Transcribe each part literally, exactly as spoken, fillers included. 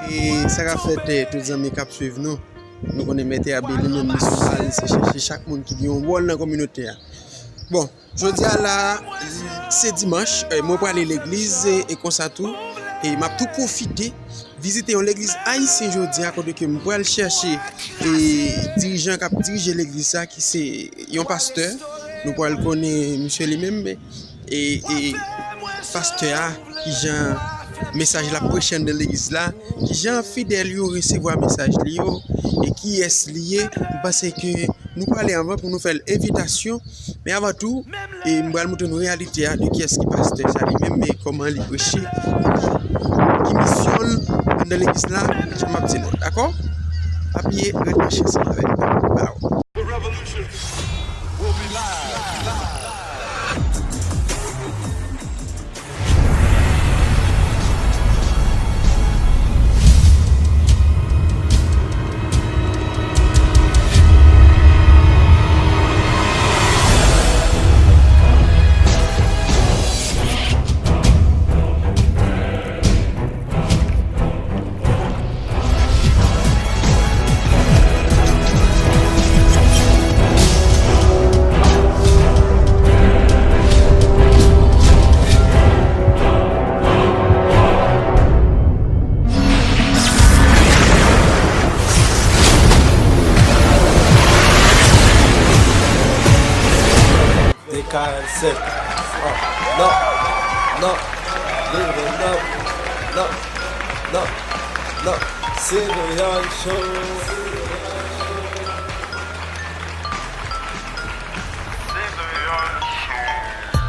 E sa k ap fèt, eh, tout zanmi k ap swiv nou, nou konnen Mèt Herbe li menm li sou bal, li se chèche chak moun ki gen yon wòl nan kominote a. Bon, jodi a la, se dimanch, eh, mwen prale legliz, eh, e konsa tou, e m ap tou pwofite vizite yon legliz ayisyen jodi a, kote ke m pral chèche, eh, dirijan k ap dirije legliz sa, ki se yon pastè. Nou pral konnen misye li menm, e, e pastè a, kijan mesaj l ap preche anndan legliz la, kijan fidèl yo resevwa mesaj li yo, e kiyès li ye. M panse ke nou prale anvan pou nou fè l envitasyon, men avan tou, e m pral montre nou reyalite a de kiyès ki pastè sa li menm, men kòman li preche, ki misyon l anndan legliz la, jan m ap di nou, dakò? Apiye, ret branche ansanm avèk nou. Baww. De karannsenk. Non, non, non, non, non, non, non. Se Kreyòl Show.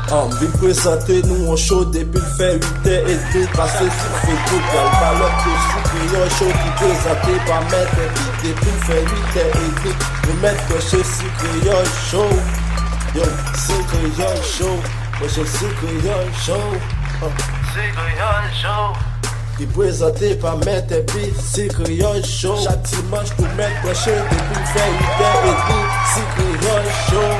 Ah, m vin prezante nou yon show depi l fè uit è edmi pase sou Facebook. Pral pale de Sou Kreyòl Show ki prezante pa Mèt Herbe depi l fè uit è edmi. Nou mèt branche Sou Kreyòl Show. Yo, Sou Kreyòl Show. Branche Sou Kreyòl Show. Ah. Sou Kreyòl Show. Li prezante pa Mèt Herbe, Sou Kreyòl Show. Chak dimanch nou mèt branche depi l fè uit è edmi. Sou Kreyòl Show.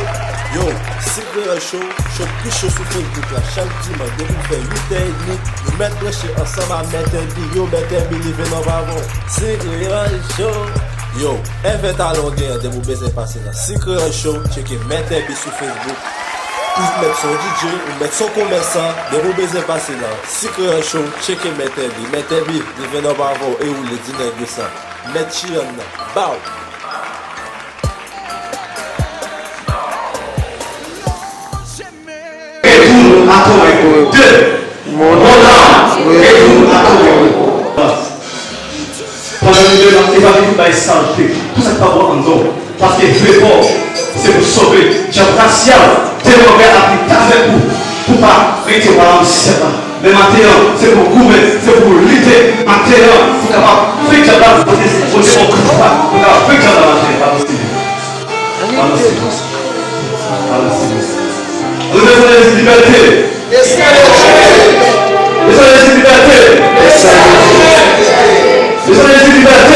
Yo, Sou Kreyòl Show, show pi cho sou Facebook la. Chak dimanch depi l fè uit è edmi, nou mèt branche ansanm a Mèt Herbe. Yo, Mèt Herbe, leve nan bavon. Sou Kreyòl Show. Yo, event a lè w genyen depi w bezwen pase nan Sou Kreyòl Show, tcheke Mèt Herbe sou Facebook. Ou mèt se yon D J, ou mèt se yon komèsan, depi w bezwen pase nan Sou Kreyòl Show, tcheke Mèt Herbe. Mèt Herbe, li vin anba avè w e ou le di nèg yo sa. Mèt Chiyann nan, baww! Retour à Torreco deux. Mon âme, retour à Torreco. Pandan nou de la, evanjeliz bay sante, tout sa k pa bon anndan w. Paske vre pa w se pou sove. Djab rasyal, devan vè a pi ta fè kou, pou pa rete wa nan syèl la. Men maten an, se pou w goumen, se pou w lite. Maten an, pou w kapab fenk djab la, Bondye, Bondye ba w kout pa, pou w kapab fenk djab la maten an, pa posib. Pa posib. Pa posib. Ann leve fò, Jezi, libète! Mesaj Jezi, libète! Mesaj Jezi, libète!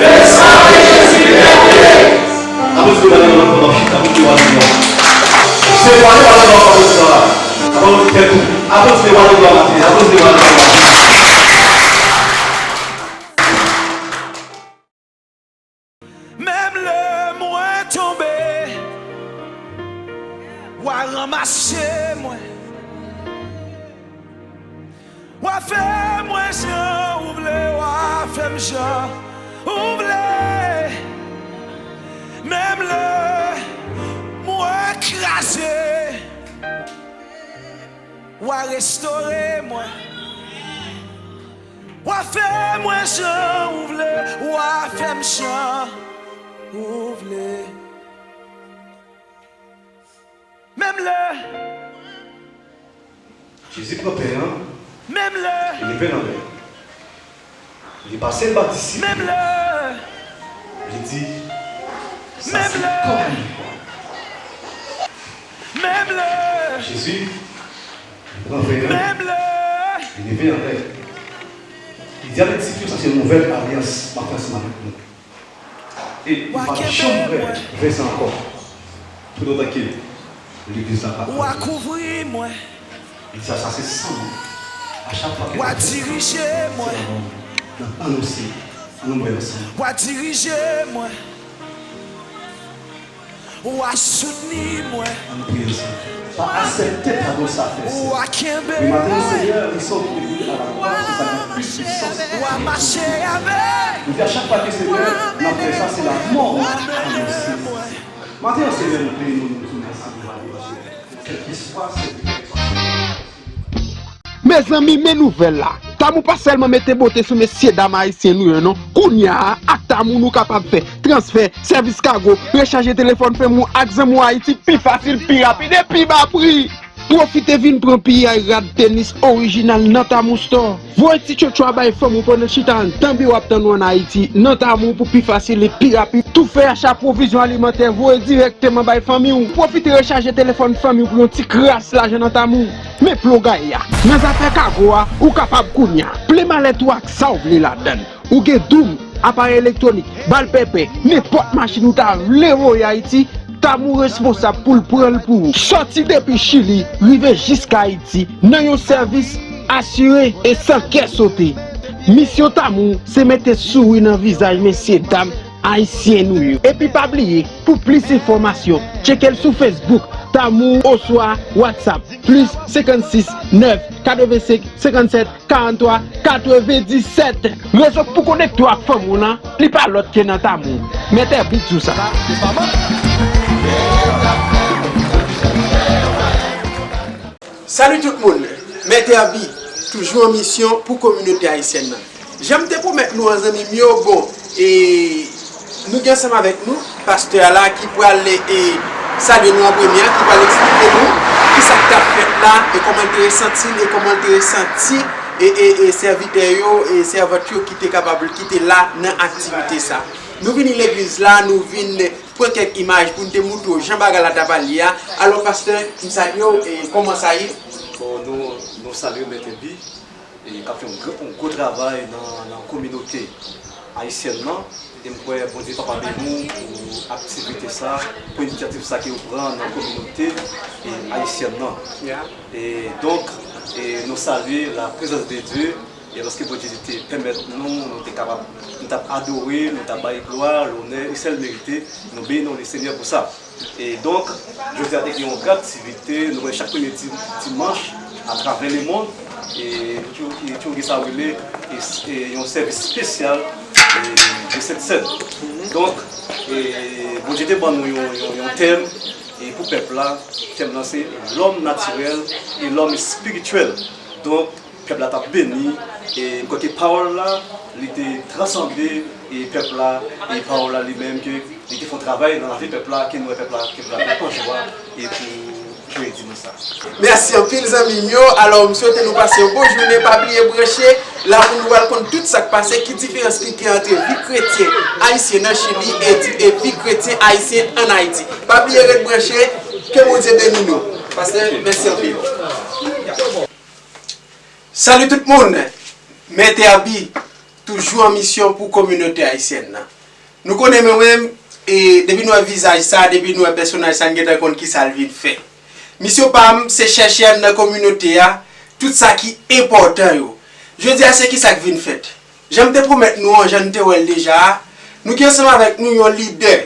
Mesaj Jezi, libète! Aplodi w, ale nan lòt bò, chita, aplodi w, ale nan lòt bò. Se pale, pale, pale, pale, pale. Aplodi tèt ou. Aplodi w, ale nan lòt bò, aplodi w, ale nan lòt bò. Menm lè mwen tonbe, w a ranmase mwen. W a fè mwen jan ou vle, w a fè m jan ou vle. Menm lè mwen kraze, w a restore mwen. W a fè mwen jan ou vle, w a fè m jan ou vle. Menm lè. Jezi pran pen an. Menm lè. Li leve l anlè. Li pase l ba disip li. Menm lè. Li di, sa se kò mwen. Menm lè. Jezi, li pran pen an. Menm lè. Li leve l anlè. Li di avèk disip yo, sa se nouvèl alyans m ap fè ansanm avèk nou. E nou p ap janm bwè ven sa ankò, toutotan ke legliz la pa. Ou a kouvri mwen. Li di sa, sa se san mwen. A chak fwa ke w a dirije mwen, n ap anonse, ann nou bwè ansanm. W a dirije mwen. W a soutni mwen. Ann nou priye ansanm. Pa aksepte padon sa fè, Senyè. W a kenbe mwen. Wi, maten an, Senyè, li sa w ki te pou al avan, se sa k ap plis pwisans. W a mache avèk mwen. Nou di a chak fwa ke, Senyè, n ap fè sa, se lanmò w ap anonse. Maten an, Senyè, nou beni w, nou di w mèsi pou lavi w, Senyè. Kèlkeswa, Senyè, kèlkeswa. Mezanmi, men nouvèl la. Tamou pa sèlman mete bote sou mesye dam ayisyen nou yo non. Kounya a, ak Tamou nou kapab fè transfè, sèvis kago, rechaje telefòn fanmi w ak zanmi w Ayiti pi fasil, pi rapid e pi ba pri. Pwofite vin pran piyay rad tenis orijinal nan Tamou Store. Voye ti tchotcho a bay fanmi w pandan chita anndan biwo w ap tann ou ann Ayiti nan Tamou pou pi fasil e pi rapid. Tou fè acha pwovizyon alimantè voye dirèkteman bay fanmi w. Pwofite rechaje telefòn fanmi w pou yon ti kras lajan nan Tamou. Men plo gaye a. Nan zafè kago a, ou kapab kounya. Plen malèt ou ak sa w vle ladan l. Ou gen doum, aparèy elektwonik, bal pèpè, nenpòt machin ou ta vle voye Ayiti, Tamou responsab pou l pran l pou ou. Sòti depi Chili, rive jiska Ayiti, nan yon sèvis asire e san kè sote. Misyon Tamou se mete souri nan vizaj mesye dam ayisyen nou yo. Epi pa bliye, pou plis enfòmasyon, tcheke l sou Facebook, Tamou oswa WhatsApp, plis senkannsis nèf katrevensenk senkannsèt karanntwa katrevendisèt. Rezo k pou konekte w ak fanmi w lan, li pa lòt ke nan Tamou. Mèt Èbi di w sa. Salut tout moun! Mèt Èbi, toujou an misyon pou kominote ayisyèn nan. Jan m te pwomèt nou an, zanmi m yo, bon, e nou gen ansanm avèk nou pastè a la ki pral, e, salye nou an premye, ki pral eksplike nou kisa k t ap fèt la, e kòman l te resanti l, e kòman l te resanti, e, e, e sèvitè yo, e sèvant yo ki te kapab, ki te la nan aktivite sa. Nou vini legliz la, nou vin pran kèk imaj pou n te moutre w jan bagay la t ap ale a. Alò, pastè, m salye w, e kòman sa ye? Bon, nou, nou salye Mèt Èbi. E k ap fè yon gwo, yon gwo travay nan, nan kominote ayisyèn nan. E m kwè Bondye Papa beni w pou aktivite sa, pou inisyativ sa ke w pran nan kominote, e, ayisyèn nan. E donk, e, nou salye la prezans de Dye, e paske Bondye te pèmèt nou, nou te kapab, nou t ap adore, nou t ap bay glwa, lonè, e sèl merite, nou beni w, Senyè, pou sa. E donk, jodi a te gen yon gwo aktivite, nou konnen chak premye di-, dimanch, atravè lemonn, e nou toujou, e toujou gen sa yo rele, e, e yon sèvis espesyal, e, de Sent Sèn. Donk, e, Bondye te ban nou yon, yon, yon tèm, e pou pèp la, tèm lan se l'homme naturel et l'homme spirituel. Donk, pèp la t ap beni, e m kwè ke pawòl la, li te transande, e pèp la, e pawòl la li menm, ke li te fè yon travay nan lavi pèp la, ke nou wè pèp la, ke pèp la te pran jwa, e pou jodi mwen sa. Mèsi anpil, zanmi m yo. Alò, m swete nou pase yon bon jounen. Pa bliye branche la pou nou pral konn tout sa k pase, ki diferans ki gen ant vi kretyen ayisyen nan Chili e, e vi kretyen ayisyen ann Ayiti. Pa bliye ret branche, ke Bondye beni nou. Pastè, mèsi anpil. Salut tout moun! Mèt Èbi, toujou an misyon pou kominote ayisyèn nan. Nou konnen mwen menm, e depi nou wè vizaj sa, depi nou wè pèsonaj sa, n gentan konn kisa l vin fè. Misyon pa m, se chèche anndan kominote a, tout sa ki enpòtan yo. Jodi a, se kisa k vin fèt? Jan m te pwomèt nou an, jan n te wè l deja a, nou gen ansanm avèk nou yon lidè.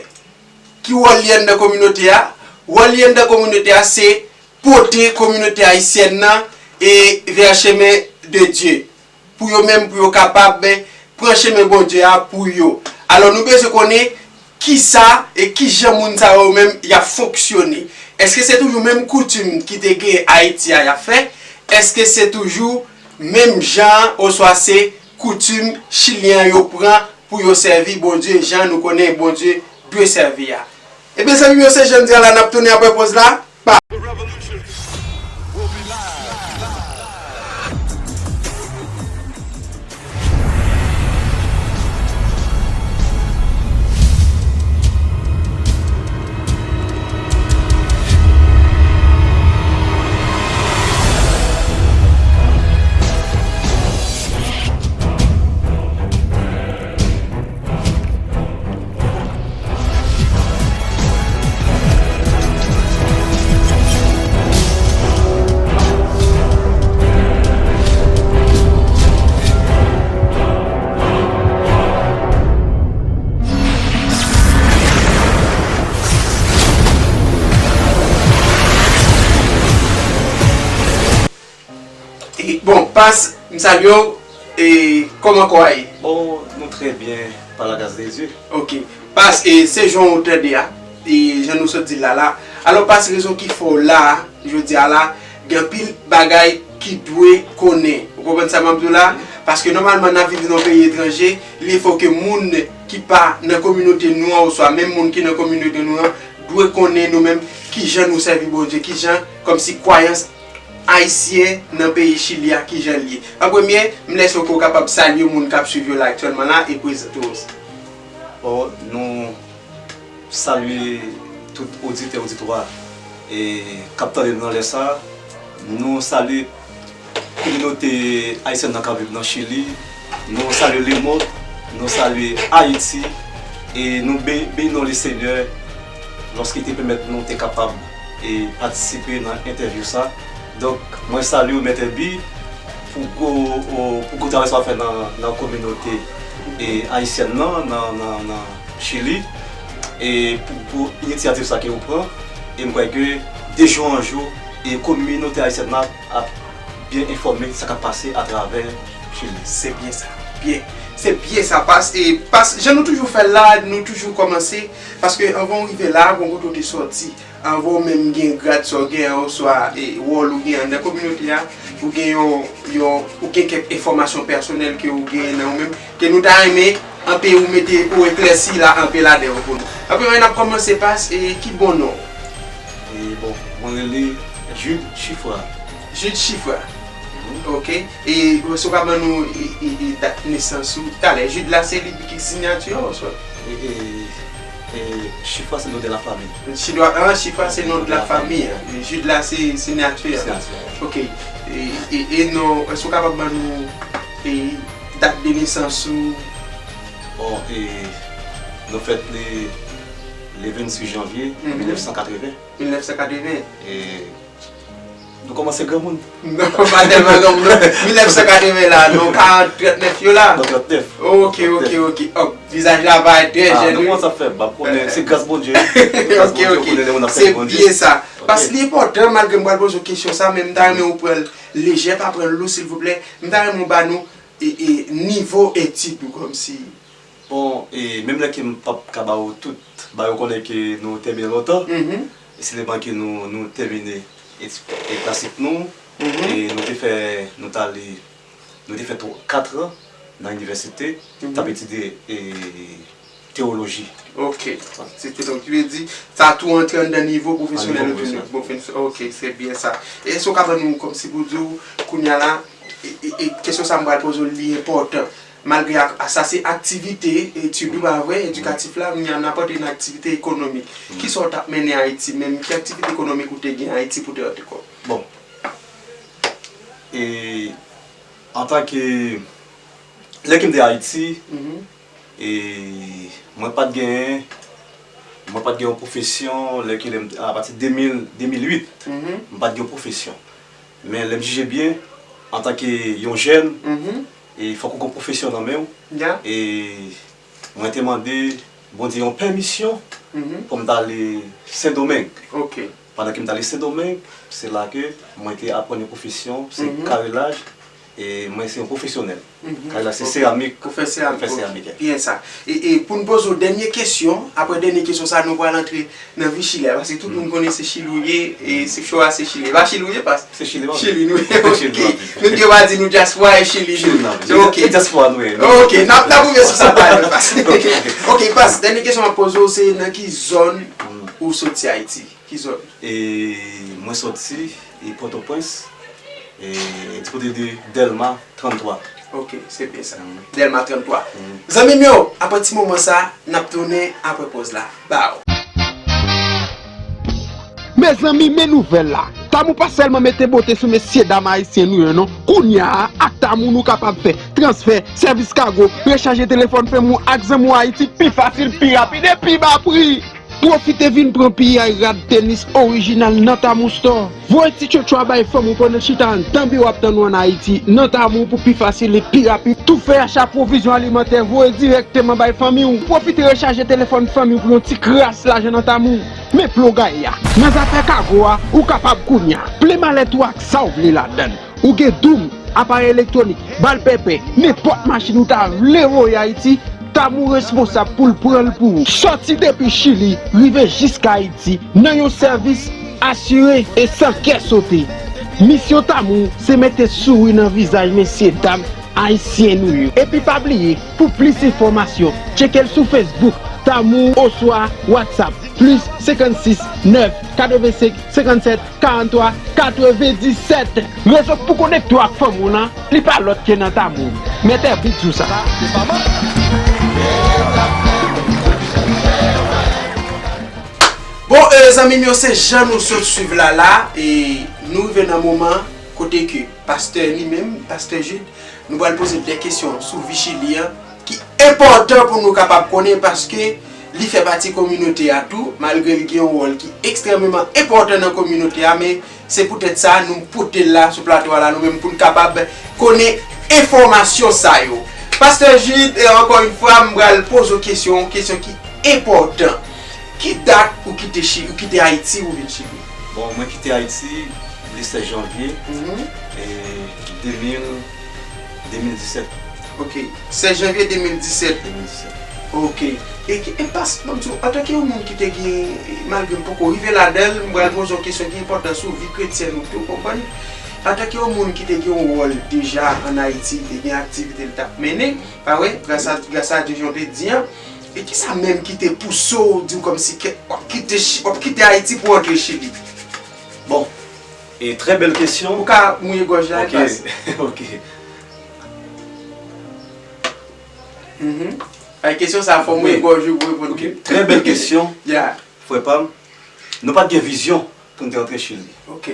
Ki wòl li anndan kominote a? Wòl li anndan kominote a, se pote kominote ayisyèn nan e vè chemen de Dye. Pou yo menm, pou yo kapab, ben, pran chemen Bondye a pou yo. Alò, nou bezwen konnen kisa e kijan moun sa yo menm y ap fonksyone. Èske se toujou menm koutim ki te gen Ayiti a y ap fè? Èske se toujou menm jan oswa se koutim chilyen an yo pran pou yo sèvi Bondye jan nou konnen Bondye dwe sèvi a? Ebyen, zanmi m yo, se jan n di a la, n ap tounen apre poz la. Pa. Pas, m salye w, e kòman kò a ye? Bon, nou trè byen, pa la gras de Dye. Ok. Pas, e se jan w tande a, e jan nou sot di l la la. Alò, Pas, rezon ki fè w la a, jodi a la, gen anpil bagay ki dwe konnen. Ou konprann sa m ap di w la? Paske nòmalman n ap viv nan yon peyi etranje, li fò ke moun ki pa nan kominote nou an, oswa menm moun ki nan kominote nou an, dwe konnen nou menm kijan nou sèvi Bondye, kijan, kòmsi kwayans ayisyen nan peyi Chili a, kijan l ye. An premye, m lese w ke w kapab salye moun k ap swiv yo la aktyèlman la e prezante w. Bon, nou salye tout oditè, oditwa e k ap tande nou nan lè sa a. Nou salye kominote ayisyèn nan k ap viv nan Chili. Nou salye lemond, nou salye Ayiti, e nou be- beni non Lesenyè lòske te pèmèt nou te kapab e patisipe nan entèvyou sa. Donk, mwen salye w, Mèt Èbi, pou gwo, pou gwo travay sa w ap fè nan, nan kominote e ayisyèn nan, nan, nan, nan Chili, e pou, pou inisyativ sa ke w pran. E m kwè ke de jou an jou, e kominote ayisyèn nan ap byen enfòme sa k ap pase atravè Chili. Se byen sa. Byen. Se byen sa, Pas. E Pas, jan nou toujou fè l la, nou toujou kòmanse, paske anvan w rive la, gon kote w te sòti. Anvan w menm gen grad sa w gen an, oswa e, wòl ou gen anndan kominote a, ou gen yon, yon, ou gen kèk enfòmasyon pèsonèl ke ou genyen nan ou menm, ke nou ta renmen anpe ou mete, ou eklèsi la anpe ladan yo pou nou. Anpe, n ap kòmanse Pas, e ki bon non w? E bon, mwen rele Jude Chifra. Jude Chifra. Ok. E si w ka ban nou e, e, e dat nesans ou? Talè, Jude la se li ki sinyati an oswa? E, e, e, Chifra se non de la famille. Chifra, ah, Chifra se non de la famille. Jude la se sinyati an. Sinyati an. Ok. E, e, e non, èske w kapab ban nou e, dat de nesans ou? Bon, e, nou fèt le, le vennsis janvye mil nèf san katreven. Mil nèf san katreven. E, nou kòmanse granmoun. Non, pa tèlman granmoun non. Mil nèf san katreven la, non, karant, trannèf yo la. Non, trannèf. Ok, ok, ok. Oh, vizaj la parèt trè jèn. Ah, nou kòmanse ap fè, m ap konnen, se gras Bondye. Ok, ok. Se byen sa. Pas, li enpòtan, malgre m pral poze w kesyon sa, men m ta renmen ou pran l lejè, pa pran l lou, silvouplè. M ta renmen w ba nou e, e, nivo etid ou kòmsi. Bon, e, menm lè ke m p ap ka ba w tout, ba yo konnen ke nou tèmine lontan. E se sèlman ke nou, nou tèmine et, e klasik nou. E nou te fè, nou t ale, nou te fè twa, kat an nan inivèsite, t ap etidye e, tewoloji. Ok. Se te donk, ki vle di, sa tou antre anndan nivo pwofesyonèl ou vin. Bon, fin, ok, se byen sa. E èske w ka ban nou, kòmsi pou di w, kounye a la, e, e, e kesyon sa m pral poze w, li enpòtan. Malgre ak, sa se aktivite etid ou, pa vre, edikatif la, men n ap antre nan aktivite ekonomik. Kisa w t ap mennen Ayiti menm? Ki aktivite ekonomik ou te gen Ayiti pou te rantre kòb? Bon. E, antanke, lè ke m te Ayiti, e, mwen pa t genyen, mwen pa t gen yon pwofesyon, lè ke lè m, apati de mil, de mil uit, m pa t gen yon pwofesyon. Men lè m jije byen, antanke yon jèn, e fòk ou gen yon pwofesyon nan men w. E mwen te mande Bondye yon pèmisyon pou m t ale Sendomeng. Pandan ke m t ale Sendomeng, se la ke mwen te aprann yon pwofesyon, se karelaj, e mwen se yon pwofesyonèl. Karelaj se seramik. Ou fè seramik. Mwen fè seramik. Byen sa. E, e pou n poze w dènye kesyon, apre dènye kesyon sa, nou pral antre nan vi Chili a, paske tout moun konnen se Chili w ye, e se cho a se Chili. E pa Chili w ye, Pas? Se Chili, pa Chili nou ye. Ok. Menm ke yo pa di nou dyaspora e Chili nou ye. Ok. Se dyaspora nou ye. Ok. N ap, n ap rive sou sa talè, Pas. Ok, Pas, dènye kesyon m ap poze w, se nan ki zòn ou soti Ayiti? Ki zòn? E mwen soti e Pòtoprens, e di kote de Dèlma tranntwa. Ok, se byen sa. Dèlma tranntwa. Zanmi m yo, apre ti moman sa, n ap tounen apre pòz la. Baw. Mezanmi, men nouvèl la. Tamou pa sèlman mete bote sou mesyedam ayisyen nou yo non. Kounye a, ak Tamou nou kapab fè transfè, sèvis kago, rechaje telefòn fanmi w ak zanmi w Ayiti pi fasil, pi rapid e pi ba pri. Pwofite vin pran piyay rad tenis orijinal nan Tamou Store. Voye ti tchotcho a bay fanmi w pandan l chita anndan biwo ap tann ou ann Ayiti. Nan Tamou pou pi fasil e pi rapid. Tou fè acha pwovizyon alimantè, voye dirèkteman bay fanmi w. Pwofite rechaje telefòn fanmi w pou yon ti kras lajan nan Tamou. Men plen w gaye a. Nan zafè kago a, ou kapab kounye a. Plen malèt ou ak sa w vle ladan l. Ou gen doum, aparèy elektwonik, bal pèpè, nenpòt machin ou ta vle voye Ayiti, Tamou responsab pou l pran l pou ou. Sòti depi Chili, rive jiska Ayiti, nan yon sèvis asire e san kè sote. Misyon Tamou se mete souri nan vizaj mesye dam ayisyen nou yo. Epi pa bliye, pou plis enfòmasyon, tcheke l sou Facebook, Tamou oswa WhatsApp, plis senkannsis nèf katrevensenk senkannsèt karanntwa katrevendiset. Rezon pou konekte w ak fanmi w lan, li pa lòt ke nan Tamou. Mèt Big di w sa. Bon, e, zanmi m yo, se jan nou sot swiv la la, e nou rive nan moman kote ke pastè li menm, pastè Jude, nou pral poze de kesyon sou vi Chili an, ki enpòtan pou nou kapab konnen, paske li fè pati kominote a tou, malgre li gen yon wòl ki ekstrèmeman enpòtan nan kominote a, men se poutèt sa nou pote l la sou plato a la, nou menm, pou n kapab konnen enfòmasyon sa yo. Pastè Jude, e, ankò yon fwa, m pral poze w kesyon, yon kesyon ki enpòtan. Ki dat ou kite Chi-, ou kite Ayiti, ou vin Chili? Bon, mwen kite Ayiti le sèz janvye, mhm, e, de mil, de mil disèt. Ok. Sèz janvye de mil disèt. De mil disèt. Ok. E ki, e pas, ban m di w, antanke yon moun ki te gen, malgre m poko rive ladan l, m pral poze yon kesyon ki enpòtan sou vi kretyèn ou tou, konprann? Antanke yon moun ki te gen yon wòl deja ann Ayiti, te gen aktivite l t ap mennen, pa vre? Gras a, gras a Dye, jan w te di an. E kisa menm ki te pouse w di w kòmsi ke w ap kite Chi-, w ap kite Ayiti pou w antre Chili? Bon, e trè bèl kesyon. Ou ka mouye gòj la, e pas. Ok. Mhm. Ay, kesyon sa, fò mouye gòj ou pou reponn li. Ok, trè bèl kesyon. Ya. Frè pa m, nou pa t gen vizyon pou n te antre Chili. Ok.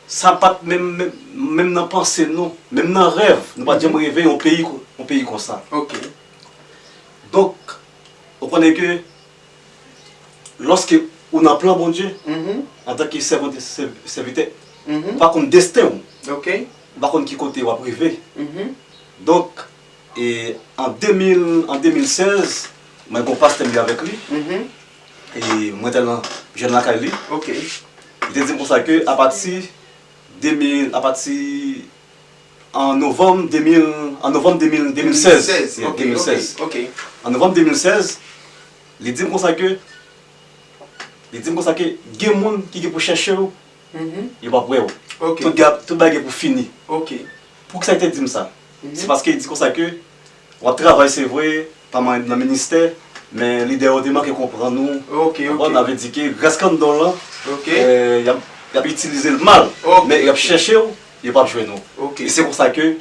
Sa pa t menm, menm, menm nan panse nou, menm nan rèv, nou pa t janm reve yon peyi ko-, yon peyi konsa. Ok. Donk, ou konnen ke lòske ou nan plan Bondye, mhm, antanke sèvant, sèv-, sèvitè, mhm, ou pa konn desten w. Ok. Ou pa konn ki kote w ap rive. Mhm. Donk, e an de mil, an de mil sèz, mwen gen yon pastè m ye avèk li. Mhm. E mwen te nan jèn lakay li. Ok. Li te di m konsa ke apati de mil, apati an novanm de mil, an novanm de mil, de mil sèz. De mil sèz, yeah, ok, de mil sèz. Ok, ok. An novanm de mil sèz, li di m konsa ke, li di m konsa ke gen moun ki gen pou chèche w, mhm, yo p ap wè w. Ok. Tout ga-, tout bagay gen pou fini. Ok. Poukisa li te di m sa? Mhm. Se paske li di konsa ke w ap travay, se vre, pa mal nan ministè, men lidè yo te manke konprann ou. Ok, ok. Konprann? Sa vle di ke gras k anndan w lan, ok, eh, y ap, y ap itilize l mal, ok, men y ap, ok, chèche w, yo p ap jwenn ou. Ok. E se konsa ke,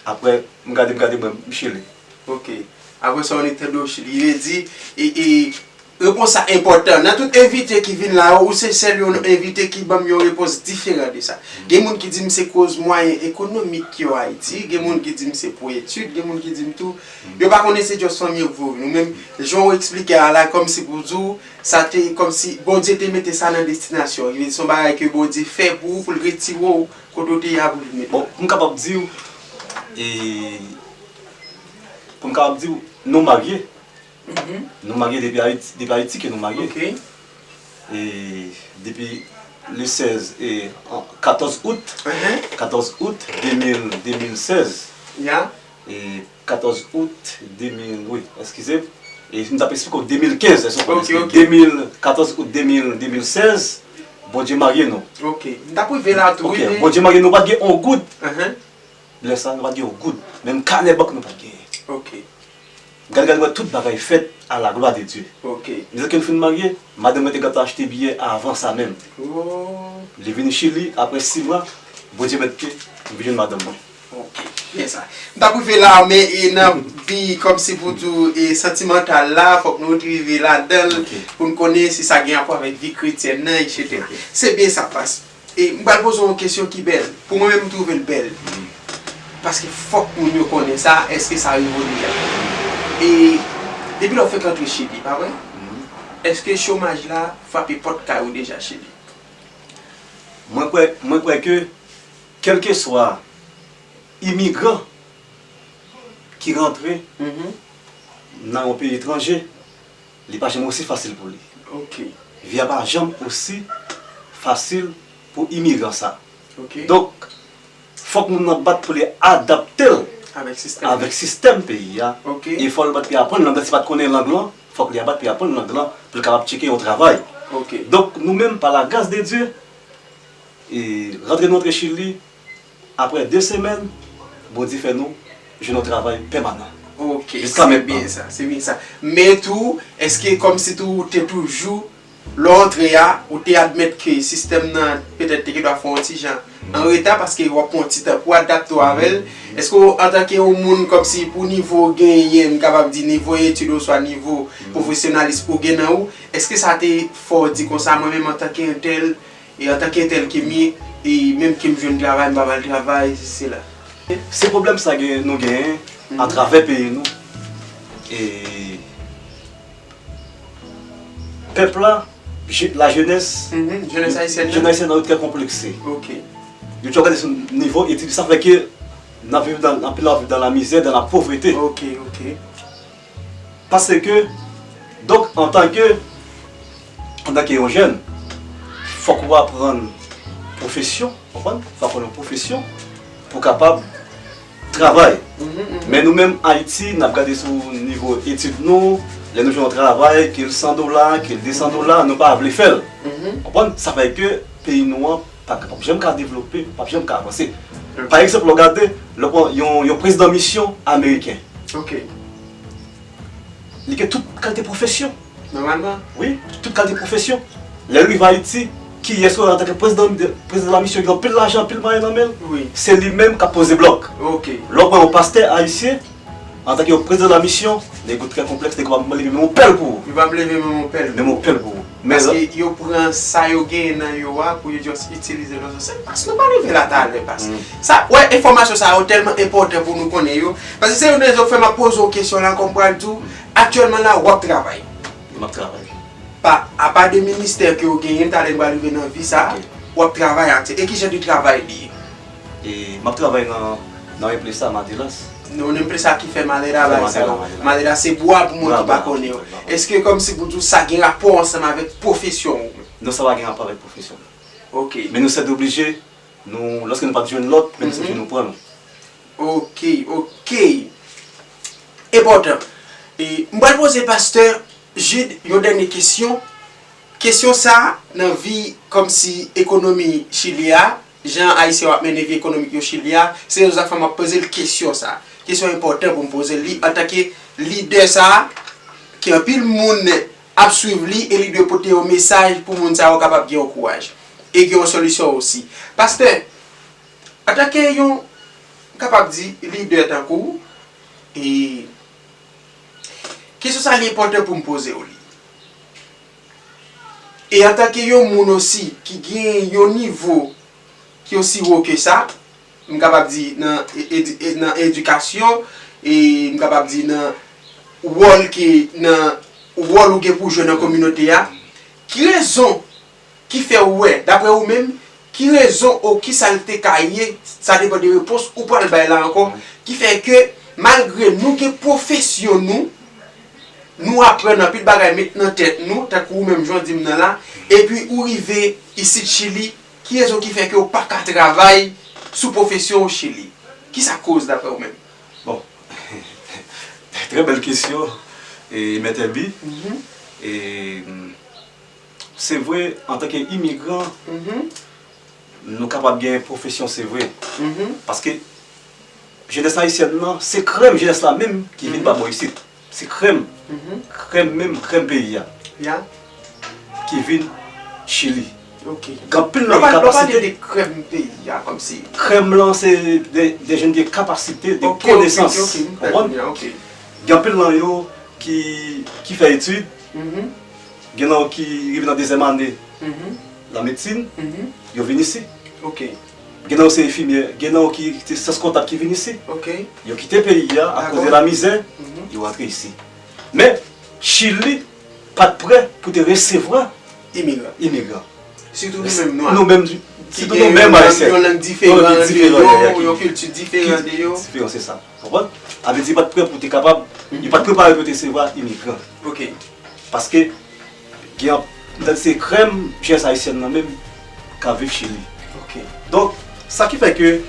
apre, m gade, m gade, mwen, m chile. Ok. Apre sa, w annik tande w chile. Li vle di, e, e, Repons sa enpòtan. Nan tout envite ki vin la yo, ou se sèl yon envite ki ban m yon repons diferan de sa. Gen moun ki di m se koz mwayen ekonomik yo Ayiti, gen moun ki di m se pou etid, gen moun ki di m tou, yo pa konnen se just fanmi yo ki voye w vin. Ou menm, jan w eksplike a la, kòmsi pou di w, sa te, kòmsi Bondye te mete sa nan destinasyon w. Li se yon bagay ke Bondye fè pou ou, pou l retire w kote w te ye a pou l vin mete w. Bon, m kapab di w, e, pou m kapab di w, nou marye, mhm. Nou marye depi Ayiti, depi Ayiti ke nou marye. Ok. E depi le sèz, e, an, katòz out, mhm, katòz out de mil, de mil sèz. Ya. E katòz out de mil, wi, eskize m. E m t ap eksplike w de mil kenz, èske w konnen? Ok, ok. De mil, katòz out de mil, de mil sèz, Bondye marye nou. Ok. M t ap rive la tou, ok, wi, men Bondye marye nou, pa t gen on goud. Mhm. Lè sa, nou pa t gen on goud. Menm kanè bank nou pa t genyen. Ok. Gade, gade, wè tout bagay fèt à la gloire de Dieu. Ok. Mizè ke nou fin marye, madanm mwen te gentan achte biyè avan sa menm. Oh. Li vini Chili, apre sis mwa, Bondye mèt ke m vin jwenn madanm mwen. Ok, byen sa. M t ap rive la, men, e, nan bi kòmsi pou di w, e, santimantal la, fòk nou rive ladan l, ok, pou n konnen si sa gen rapò avèk vi kretyèn nan, etsetera. Ok. Se byen sa, pas. E m pral poze w yon kesyon ki bèl. Pou mwen menm, m twouve l bèl. Paske fòk moun yo konnen sa, èske sa rive w deja? E depi lè w fenk antre Chili, pa vre? Èske chomaj la frape pòt kay ou deja Chili? Mwen kwè, mwen kwè ke, kèlkeswa imigran ki rantre nan yon peyi etranje, li pa janm osi fasil pou li. Ok. Vi a pa janm osi fasil pou imigran sa. Ok. Donk, Fòk moun nan bat pou li adapte l Avèk sistèm. avèk sistèm peyi a. Ok. E fòk li bat pou li aprann lang lan. Si pa t konnen lang lan, fòk li bat pou li aprann lang lan pou li kapab tcheke yon travay. Ok. Donk, nou menm, pa la gras de Dye, e rantre nou antre Chili, apre de semèn, Bondye fè nou jwenn yon travay pèmanan. Ok, Jiska se mentnan. byen sa, se byen sa. Men tou, èske kòmsi tou ou te toujou, lè w antre a, ou te admèt ke sistèm nan petèt te gen dwa fè w yon ti jan an reta paske w ap pran yon ti tan pou adapte w avè l? Èske w, antanke yon moun kòmsi pou nivo w genyen, m kapab di nivo etid oswa nivo pwofesyonalis ou gen nan ou, èske sa te fè w di konsa, mwen menm antanke entèl, e antanke entèl ke m ye, e menm ke m jwenn travay, m p ap al travay, sesi sela? Se pwoblèm sa gen, nou genyen atravè peyi nou. E pèp la, je- la jenès, Mhm, jenès ayisyèn nan? Jenès ayisyèn nan yo trè konplekse. Ok. Yo toujou gade sou nivo etid, sa fè ke n ap viv dan, anpil ap viv dan la mizè, dan la povrete. Ok, ok. Paske, donk, antanke, antanke yon jèn, fòk ou aprann pwofesyon, konprann? Fòk ou aprann yon pwofesyon pou kapab travay. Mhm, mhm. Men nou menm Ayiti, n ap gade sou nivo etid nou, lè nou jwenn yon travay, ke l san dola, ke l de san dola, nou pa vle fè l. Mhm. Konprann? Sa fè ke peyi nou an pa p ap janm ka devlope, p ap janm ka avanse. Ok. Pa egzanp, lè w gade, lè w pran yon, yon prezidan misyon ameriken, Ok. li gen tout kalite pwofesyon. Nòmalman. Wi, tout kalite pwofesyon. Lè l rive Ayiti, kiyès yo antanke prezidan, prezidan la misyon, gen anpil lajan, anpil mwayen nan men l? Wi. Se li menm k ap poze blòk. Ok. Lè w pran yon pastè ayisyen, antanke yon prezidan la misyon, nèg yo trè konplèks, nèg yo p ap leve menm yon pèl pou ou. Yo p ap leve menm yon pèl. Menm yon pèl pou ou. Men Paske yo pran sa yo genyen nan yo a pou yo just itilize l nan sans. Paske nou pa rive la talè, paske sa, wè, enfòmasyon sa yo tèlman enpòtan pou nou konnen yo. Paske se youn nan rezon k fè m ap poze w kesyon la, kòm pral di w, aktyèlman la, w ap travay. M ap travay. Pa, apa de ministè ke w genyen, talè n pral rive nan vi sa, Ok. w ap travay atè. E ki jan de travay li ye? E m ap travay nan, nan yon empresa Maderas. Nan yon empresa ki fè malera bagay sa yo. Malera, malera. Malera se bwa pou moun Bwa, ki pa bwa, konnen yo. bwa, bwa. Èske kòmsi pou di w sa gen rapò ansanm avèk pwofesyon w? Non, sa pa gen rapò avèk pwofesyon. Ok. Men nou sèdobleje, nou, lòske nou pa t jwenn lòt, men nou se jwenn nou pran nou. Ok, ok. Enpòtan. E, m pral poze pastè Jude yon dènye kesyon. Kesyon sa, nan vi kòmsi ekonomi Chili a, jan Ayisyen yo ap mennen vi ekonomik yo Chili a, se rezon sa k fè m ap poze l kesyon sa. Kesyon enpòtan pou m poze l li antanke lidè sa, ke anpil moun ap swiv li e li dwe pote yon mesaj pou moun sa yo kapab gen yon kouraj. E gen yon solisyon osi. Pastè, antanke yon, m kapab di, lidè tankou w, e kesyon sa li enpòtan pou m poze w li. E antanke yon moun osi ki gen yon nivo ki osi wo ke sa, m kapab di nan e- edi- e- nan edikasyon, e m kapab di nan wòl ke nan wòl ou gen pou jwe nan kominote a, ki rezon ki fè w wè, daprè ou menm, ki rezon ou kisa l te ka ye, sa depann de repons ou pral bay la ankò, ki fè ke malgre nou gen pwofesyon nou, nou aprann anpil bagay met nan tèt nou, tankou ou menm jan w di m nan la, epi ou rive isit Chili, ki rezon ki fè ke w pa ka travay sou pwofesyon w Chili? Kisa koz daprè ou menm? Bon, trè bèl kesyon, e, Mèt Èbi. Mhm. E, mm, se vre, antanke imigran, Mhm. nou kapab gen pwofesyon, se vre. Mhm. Paske jenès ayisyèn nan, se krèm jenès la menm ki vin Mhm. pa bò isit. Se krèm, Mhm. krèm menm, krèm peyi a, Ya. ki vin Chili. Ok. Gen anpil Lè nan w pale, lè w pale kapasite. De krèm peyi a, kòmsi. Krèm lan se de, de jèn de kapasite, de Ok, ok, konesans. ok, ok, m Konprann? konprann, ok. Gen anpil nan yo ki, ki fè etid, Mhm. gen nan yo ki rive nan dezyèm ane Mhm. la medsin, Mhm. yo vin isi. Ok. Gen nan yo se enfimyè, gen nan yo ki se syans kontab ki vin isi. Ok. Yo kite peyi a akoz de Dakò. la mizè, Mhm. yo rantre isi. Men, Chili pa t prè pou te resevwa Imigran. imigran. Sitou nou menm nwa. Nou menm, Ki sitou gen nou menm yon lang, ayisyen. yon lang diferan de yo, yon kilti diferan de yo. Diferan, se sa. Konprann? Sa vle di, yo pa t prè pou te kapab, yo pa t prepare pou te resevwa imigran. Ok. Paske, gen, se krèm jenès ayisyèn nan menm k ap viv Chili. Ok. Donk, sa ki fè ke,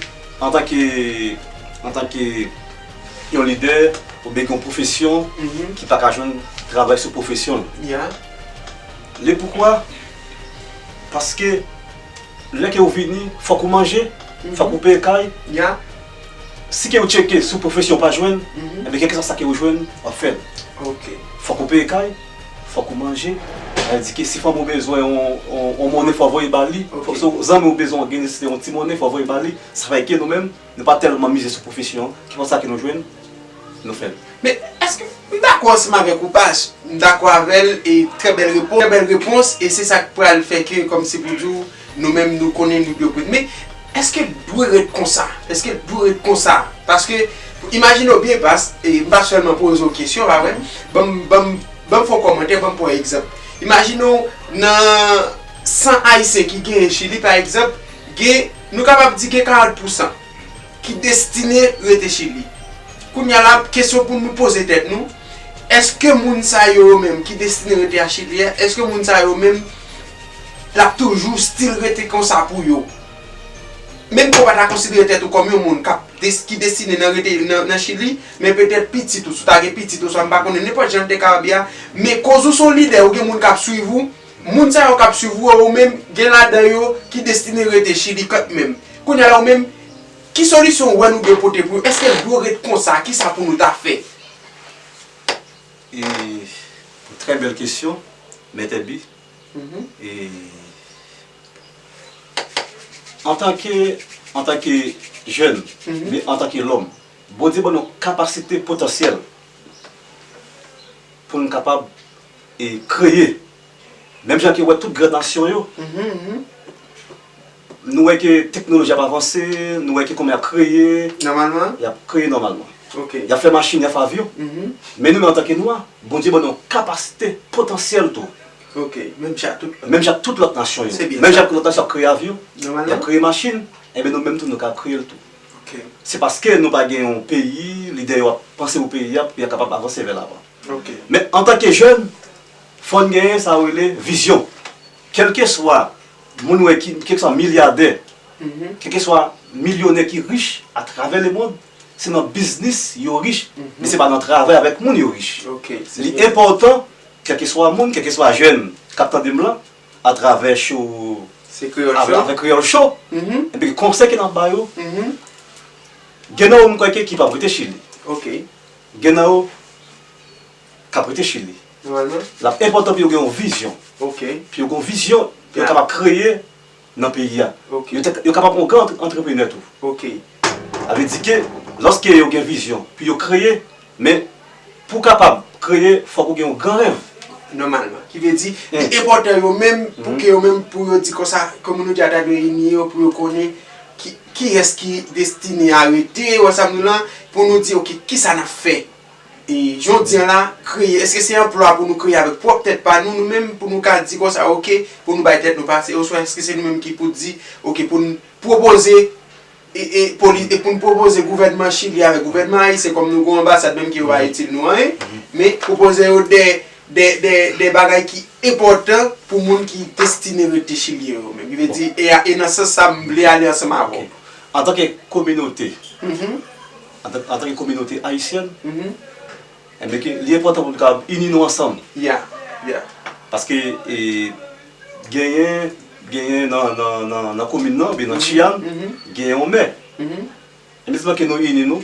Antanke, antanke yon lidè oubyen yon pwofesyon ki pa ka jwenn travay sou pwofesyon l. Le poukwa? Paske lè ke ou vini, fòk ou manje, fòk ou peye kay. Si ke ou tcheke sou pwofesyon ou pa jwenn, enben kèlkeswa sa ke ou jwenn, w ap fè l. Fòk ou peye kay, fòk ou manje. Sa vle di ke si fanmi w bezwen yon, yon, yon monnen, fò w voye ba li. Fòk si zanmi w bezwen gen nesesite yon ti monnen, fò w voye ba li. Sa fè ke nou menm, nou pa tèlman mize sou pwofesyon an. Ki fè sa ke nou jwenn, nou fè l. Men, èske m dakò ansanm avèk ou, Pach? M dakò avè l, e trè bèl repons, trè bèl repons, e se sa k pral fè ke, kòmsi pou di w, nou menm, nou konnen nou dwe prete. Men, èske l dwe ret konsa? Èske l dwe ret konsa? Paske, imajine w byen, Pach, e m pa sèlman poze w kesyon, pa vre? Ban m, ban m, ban m fè yon kòmantè, ban m pran yon egzanp. Imajine w nan san Ayisyen ki genyen Chili, pa egzanp, gen, nou kapab di gen karant pousan ki destine rete Chili. Kounye a la, kesyon pou nou poze tèt nou, èske moun sa yo, yo menm ki destine rete a Chili a, èske moun sa yo menm l ap toujou still rete konsa pou yo? Menm ke w pa ta konsidere tèt ou kòm yon moun k ap des-, ki destine nan rete nan, nan Chili, men petèt pitit ou, si w ta gen pitit ou, swa m pa konnen, nenpòt jan l te ka ye a, men koz ou se yon lidè, ou gen moun k ap swiv ou, moun sa yo k ap swiv ou, ou menm, gen ladan yo ki destine rete Chili kanmenm. Kounye a la, ou menm, ki solisyon ou wè nou dwe pote pou yo? Èske l dwe ret konsa? Kisa pou nou ta fè? E, trè bèl kesyon, Mèt Èbi. E, antanke, antanke jèn, men antanke lòm, Bondye ban nou kapasite potansyèl pou n kapab, e, kreye. Menm jan ke w wè tout gran nasyon yo, nou wè ke teknoloji ap avanse, nou wè ke kòman y ap kreye, y ap kreye nòmalman. Y ap fè machin, y ap fè avyon. Men nou menm antanke nwa, Bondye ban nou yon kapasite potansyèl tou. Menm jan ak tout lòt nasyon yo. Menm jan ak lòt nasyon ap kreye avyon, y ap kreye machin, enben nou menm tou nou ka kreye l tou. Se paske nou pa gen yon peyi, lidè yo ap panse pou peyi a, pou peyi a kapab avanse vè lavan. Men antanke jèn, fò n genyen sa yo rele vizyon. Kèlkeswa moun ou wè ki, kèlkeswa milyadè, kèlkeswa milyonè ki rich atravè lemonn, se nan biznis yo rich, men se pa nan travay avèk moun yo rich. Li enpòtan, kèlkeswa moun, kèlkeswa jèn k ap tande m lan, atravè show, avè-, avèk Kreyòl Show, enben konsèy ke n ap ba yo, gen nan yo m kwè ke ki p ap rete Chili. Gen nan yo k ap rete Chili. L ap enpòtan pou yo gen yon vizyon. Pou yo gen yon vizyon, pou yo kapab kreye nan peyi a. Yo te, yo kapab yon gran antre-, antreprenè tou. Sa vle di ke lòske yo gen vizyon, pou yo kreye, men pou w kapab kreye, fòk ou gen yon gran rèv. Nòmalman. Ki vle di, li enpòtan yo menm, pou ke yo menm, pou yo di konsa, kominote a ta dwe ini yo, pou yo konnen ki, kiyès ki destine a rete, ou wè sa m di w lan, pou nou di, oke, kisa n ap fè? E jodi an la, kreye, èske se anplwa pou nou kreye avèk pwòp tèt pa nou, nou menm, pou nou ka di konsa, oke, pou nou bay tèt nou pase, oswa èske se nou menm ki pou di, oke, pou n pwopoze, e, e, poli-, e pou n pwopoze gouvènman Chili avèk gouvènman ayisyen, kòm nou gen yon anbasad menm ki yo pa itil nou anyen, men pwopoze yo de, de, de, de bagay ki enpòtan pou moun ki destine rete Chili yo menm. Ki vle di, e a, e nan sans sa, m vle ale ansanm avè w. Antanke kominote, antan-, antanke kominote ayisyèn, enben ke li enpòtan pou nou kapab ini nou ansanm. Paske, e, genyen, genyen nan, nan, nan, nan komin nan, oubyen nan Chiyàn, genyen yon mè. Enben, se pandan ke nou ini nou,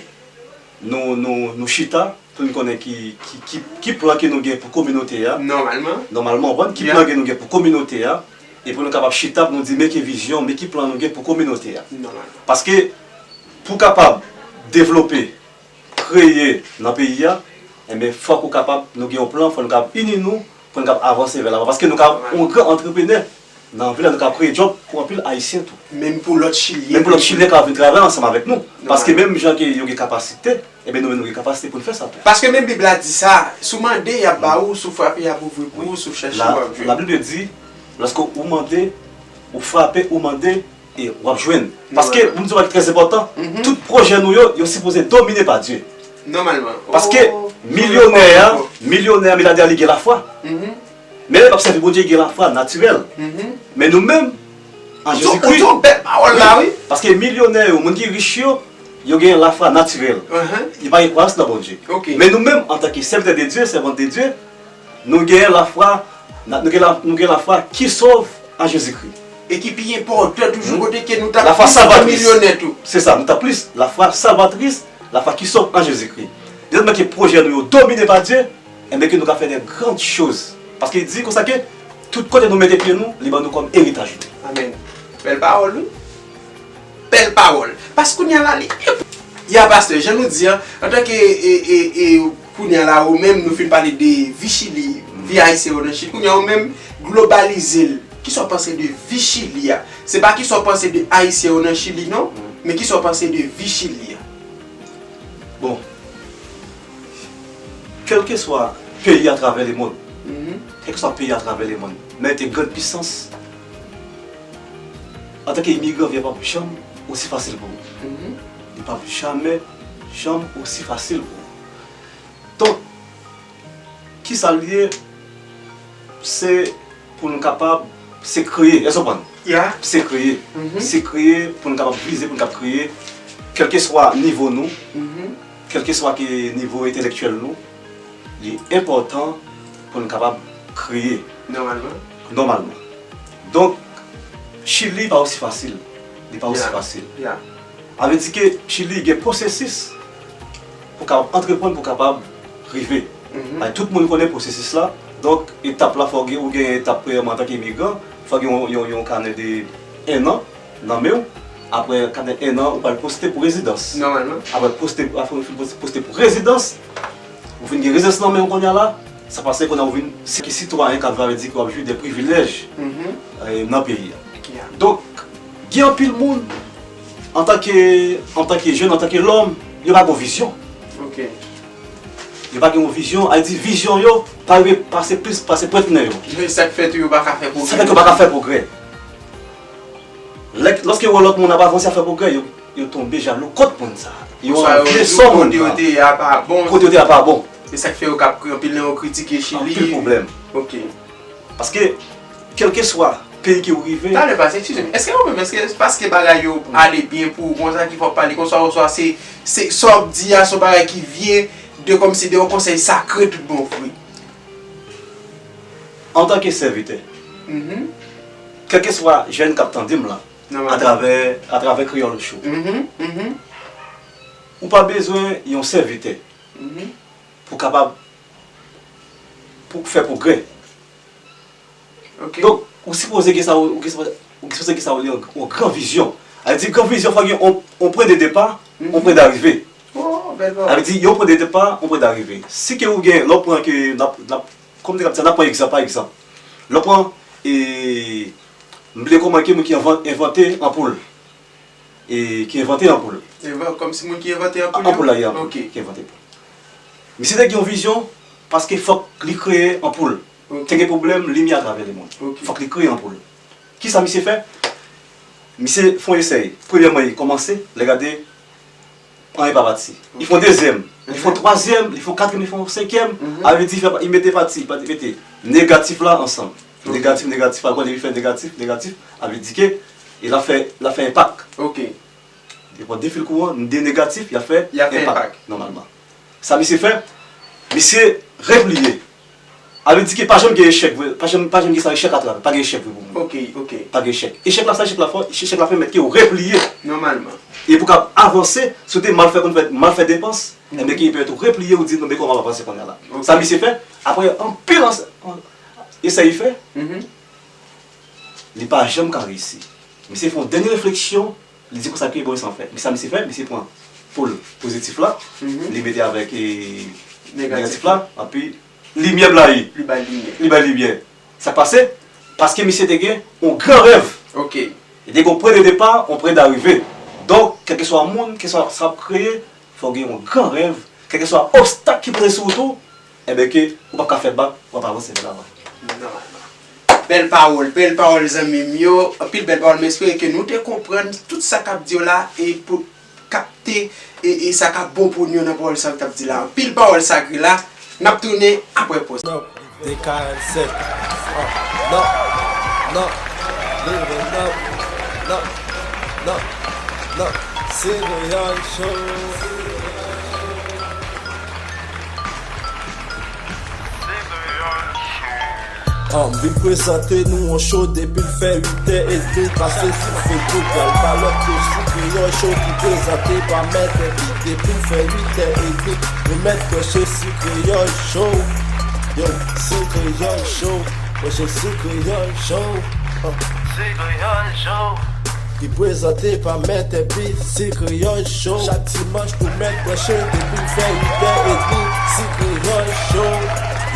nou, nou, nou chita, pou n konnen ki, ki, ki, ki plan ke nou gen pou kominote a. Nòmalman. Nòmalman, w konprann, ki plan ke nou gen pou kominote a, e pou nou kapab chita, pou nou di, men ki vizyon, men ki plan nou gen pou kominote a. Nòmalman. Paske, pou w kapab devlope, kreye nan peyi a, enben, fòk ou kapab, nou gen yon plan, fòk nou kapab ini nou, pou nou kapab avanse vè lavan. Paske nou kapab yon gran antreprenè nan vil la, nou kapab kreye djòb pou anpil Ayisyen tou. Menm pou lòt Chilyen. Menm pou lòt Chilyen k ap vin travay ansanm avèk nou. Paske menm jan ke yo gen kapasite, enben, nou menm nou gen kapasite pou n fè sa tou. Paske menm Bib la di sa, si w mande, y ap ba ou, si w frape, y ap ouvri pou ou, si w chèche, w ap jwenn. Labib di, lòske ou mande, ou frape, ou mande, e w ap jwenn. Paske, pou m di w bagay ki trè enpòtan, tout pwojè nou yo, yo sipoze domine pa Dye. Nòmalman. Paske, milyonè a, milyonè a, milyadè a, li gen lafwa. Men lè l p ap sèvi Bondye, li gen lafwa natirèl. Men nou menm, An Jezikri. Ou di yon bèl pawòl la, wi. Paske milyonè yo, moun ki rich yo, yo gen lafwa natirèl. Yo pa gen kwayans nan Bondye. Men nou menm, antanke sèvitè de Dye, sèvant de Dye, nou gen lafwa, nou gen la, nou gen lafwa qui sauve en Jésus-Christ. E ki pi enpòtan toujou, kote ke nou ta plis ke milyonè tou. Se sa, nou ta plis lafwa salvatris, lafwa ki sòt an Jezikri. Dèyè ke pwojè nou yo domine pa Dye, enben ke nou ka fè de grann choz. Paske li di konsa ke tout kote nou mete pye nou, li ban nou kòm eritaj nou. Amèn. Bèl pawòl, wi. Bèl pawòl. Paske kounye a la, li. Ya, pastè, jan nou di an, antanke, e, e, e, kounye a la, ou menm, nou fin pale de vi Chili, vi ayisyen yo nan Chili. Kounye a, ou menm, globalize l. Kisa w panse de vi Chili a? Se pa kisa w panse de ayisyen yo nan Chili, non, men kisa w panse de vi Chili a? Bon, kèlkeswa peyi atravè lemonn, kèlkeswa peyi atravè lemonn, men te grann pisans, antanke imigran, vi a p ap janm osi fasil pou ou. Li p ap jamè, janm osi fasil pou ou. Donk, kisa l ye? Se pou n kapab, se kreye, èske w konprann? Se kreye. Se kreye pou n kapab vize, pou n kapab kreye, kèlkeswa nivo nou, kèlkeswa ke nivo entelektyèl nou, li enpòtan pou n kapab kreye. Nòmalman. Nòmalman. Donk, Chili pa osi fasil. Li pa osi fasil. Sa vle di ke Chili gen pwosesis pou kapab antreprann, pou kapab rive. Tout moun konnen pwosesis la. Donk, etap la, fò gen, ou gen etap premyèman antanke imigran, fò gen yon, yon, yon kanè de ennan nan men w. Apre kanè ennan, ou pral poste pou rezidans. Nòmalman. Apre poste, apre ou fin poste, poste pou rezidans, ou fin gen rezidans nan men w kounye a la, sa pase kounye a ou vin si-, sitwayen, sa vle di ke w ap jwi de privilèj, eh, nan peyi a. Donk, gen anpil moun, antanke, antanke jèn, antanke lòm, yo pa gen vizyon. Yo pa gen yon vizyon, sa vle di vizyon yo pa rive pase plis pase pwent nen yo. Men sa k fè tou yo pa ka fè pwogrè. Sa fè ke yo pa ka fè pwogrè. Lè, lòske yo wè lòt moun ap avanse, ap fè pwogrè, yo, yo tonbe jalou kont moun sa. Yo anvye sa moun nan. Kote yo te ye a pa bon. Kote yo te ye a pa bon. E sa k fè yo k ap kri-, anpil nan yo kritike Chili. Anpil pwoblèm. Ok. Paske, kèlkeswa peyi ke ou rive. Talè pase, eskize m. Èske ou menm, èske paske bagay yo ale byen pou ou konsa ki fè w pale konsa, oswa se, se sa w ap di a, se yon bagay ki vyen de kòmsi de yon konsèy sakre tout bon vre? Antanke sèvitè, kèlkeswa jèn k ap tande m la, atravè, atravè Kreyòl Show, ou pa bezwen yon sèvitè pou kapab, pou fè pwogrè. Donk, ou sipoze gen sa, ou, ou sipoze gen sa, ou li yon, yon gran vizyon. Sa vle di, gran vizyon, fò gen yon, yon pwen de depa, yon pwen darive. Sa vle di, yon pwen de depa, yon pwen darive. Si ke ou gen, lè w pran ke, n ap, n ap, kòm te k ap di, n ap pran egzanp, pa egzanp. Lè w pran, e, m bliye kòman ke moun ki envan-, envante anpoul. E, ki envante anpoul. Envan-, kòmsi moun ki envante anpoul yo? Anpoul la, ye anpoul. Ok. Ki envante anpoul. Misye te gen yon vizyon, paske fòk li kreye anpoul. Ok. Te gen pwoblèm limyè atravè lemonn. Ok. Fòk li kreye anpoul. Kisa misye fè? Misye fè yon esèy. Premyèman, li kòmanse, li gade, anyen pa pati. Li fè yon dezyèm, li fè yon twazyèm, li fè yon katriyèm, li fè yon senkyèm. Sa vle di, li fè, li mete pati, pati, mete negatif la ansanm. Ok. Negatif, negatif, apre li fè negatif, negatif. Sa vle di ke, e l ap fè, l ap fè enpak. Ok. Li pran de fil kouran, de negatif, y ap fè enpak, nòmalman. Sa misye fè, misye repliye. Sa vle di ke pa janm gen echèk vre, pa janm, pa janm gen sa echèk atravè, pa gen echèk vre pou moun. Ok, ok. Pa gen echèk. Echèk la, sa echèk la fè, echèk la pèmèt ke w repliye. Nòmalman. E pou w kab avanse, si w te mal fè, konn fè, mal fè depans, enben ke pèmèt ou repliye, ou di, "Non, men kòman m ap avanse kounye a la?" Ok. Sa misye fè, apre anpil an, an, esèy li fè, li pa janm ka reyisi. Misye fè yon dènye refleksyon, li di konsa ke bon, sa fè. Men sa misye fè, misye pran pòl pozitif la, li mete avèk, e, negatif la, epi limyè blayi. Li bay limyè. Li bay limyè. Sa k pase? Paske misye te gen yon gran rèv. Ok. Li te gen yon pwen de depa, yon pwen darive. Donk, kèlkeswa moun, kèlkeswa sa w ap kreye, fò w gen yon gran rèv, kèlkeswa obstak ki poze sou wout ou, enben ke ou p ap ka fè bak, w ap avanse vè lavan. Nòmalman. Bèl pawòl, bèl pawòl zanmi m yo, anpil bèl pawòl, m espere ke nou te konprann tout sa k ap di yo la e pou kapte e, e sa k ap bon pou nou nan pawòl sa yo k ap di la. Anpil pawòl sakre la, n ap tounen apre pòz. Non, de karannsenk. Non, non, non, non, non. Non, non, non, se Kreyòl Show. An, m vin prezante nou yon show depi l fè uit è edmi l pase sou Facebook. L pa lòt ke Se Kreyòl Show ki prezante pa Mèt Èbi. Depi l fè uit è edmi, nou mèt branche Se Kreyòl Show. Yo, Se Kreyòl Show, branche Se Kreyòl Show. An. Se Kreyòl Show. Ki prezante pa Mèt Èbi, Se Kreyòl Show. Chak dimanch nou mèt branche depi l fè uit è edmi, Se Kreyòl Show.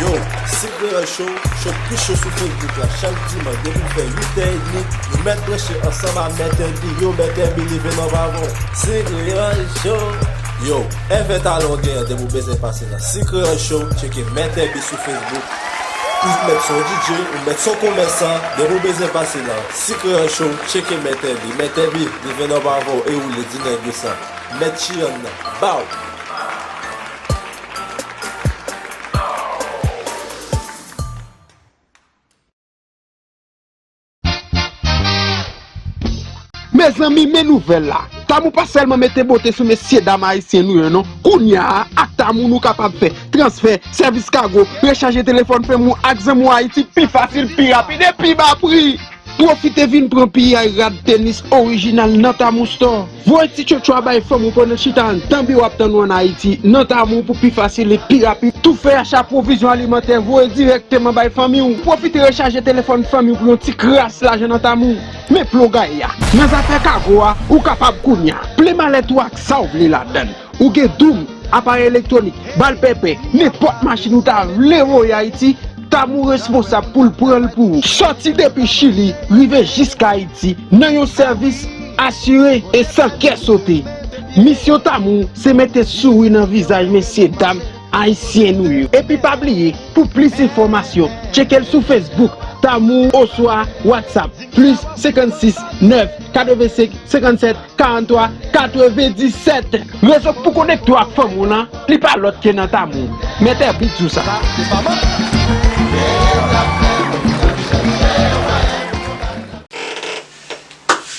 Yo, Se Kreyòl Show, show k pi cho sou Facebook la. Chak dimanch depi l fè uit è edmi, nou mèt branche ansanm a Mèt Èbi. Yo, Mèt Èbi, leve nan bavon. Se Kreyòl Show. Yo, èvè talè w genyen depi w bezwen pase nan Se Kreyòl Show, tcheke Mèt Èbi sou Facebook. Ou mèt se yon D J, ou mèt se yon komèsan, depi w bezwen pase nan Se Kreyòl Show, tcheke Mèt Èbi. Mèt Èbi, li vin anba avè w e woule di nèg yo sa. Mèt Chiyann nan, baw! Mezanmi, men nouvèl la. Tamou pa sèlman mete bote sou mesyedam ayisyen nou yo non. Kounye a, ak Tamou nou kapab fè transfè, sèvis kago, rechaje telefòn fanmi w ak zanmi w Ayiti pi fasil, pi rapid e pi ba pri. Pwofite vin pran piyay rad tenis orijinal nan Tamou Store. Voye ti tchotcho a bay fanmi w pandan chita anndan biwo ap tann ou ann Ayiti nan Tamou pou pi fasil e pi rapid. Tou fè acha pwovizyon alimantè, voye dirèkteman bay fanmi w. Pwofite rechaje telefòn fanmi w pou yon ti kras lajan nan Tamou. Men plo gaye a. Nan zafè kago a, ou kapab kounye a. Plen malèt ou ak sa w vle ladan l. Ou gen doum, aparèy elektwonik, bal pèpè, nenpòt machin ou ta vle voye Ayiti, Tamou responsab pou l pran l pou ou. Sòti depi Chili, rive jiska Ayiti, nan yon sèvis asire e san kè sote. Misyon Tamou se mete souri nan vizaj mesyedam ayisyen nou yo. Epi pa bliye, pou plis enfòmasyon, tcheke l sou Facebook, Tamou oswa WhatsApp, plis senkannsis nèf katrevensenk senkannsèt karanntwa katrevenndisèt. Rezo k pou konekte w ak fanmi w lan, li pa lòt ke nan Tamou. Mèt Èbi di w sa.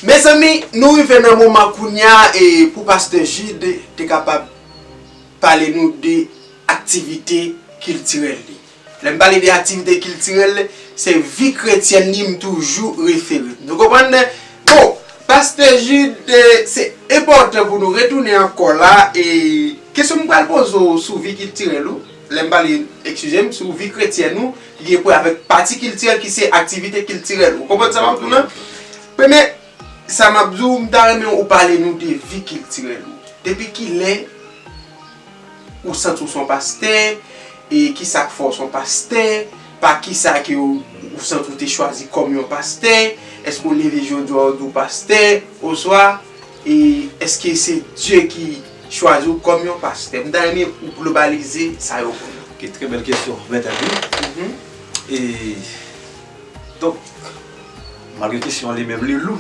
Mezanmi, nou rive nan moman kounye a e pou Pastè Jude te kapab pale nou de aktivite kiltirèl li. Lè m pale de aktivite kiltirèl, se vi kretyèn li m toujou refere. Nou konprann? Bon, Pastè Jude, se enpòtan pou nou retounen ankò la. E kesyon m pral poze w sou vi kiltirèl ou, lè m pale, eskize m, sou vi kretyèn ou, ki gen pou wè avèk pati kiltirèl ki se aktivite kiltirèl ou. Ou konprann sa m ap di w lan? Premye, sa m ap di w, m ta renmen ou pale nou de vi kiltirèl ou. Depi kilè ou santi w se yon pastè, e kisa k fè w se yon pastè, pa kisa ke w, ou santi w te chwazi kòm yon pastè, èske w leve jodi a w di w pastè, oswa, e èske se Dye ki chwazi w kòm yon pastè? M ta renmen ou globalize sa yo pou nou. Ok, trè bèl kesyon, Mèt Èbi. Mhm. E, donk, malgre kesyon an li menm li lou.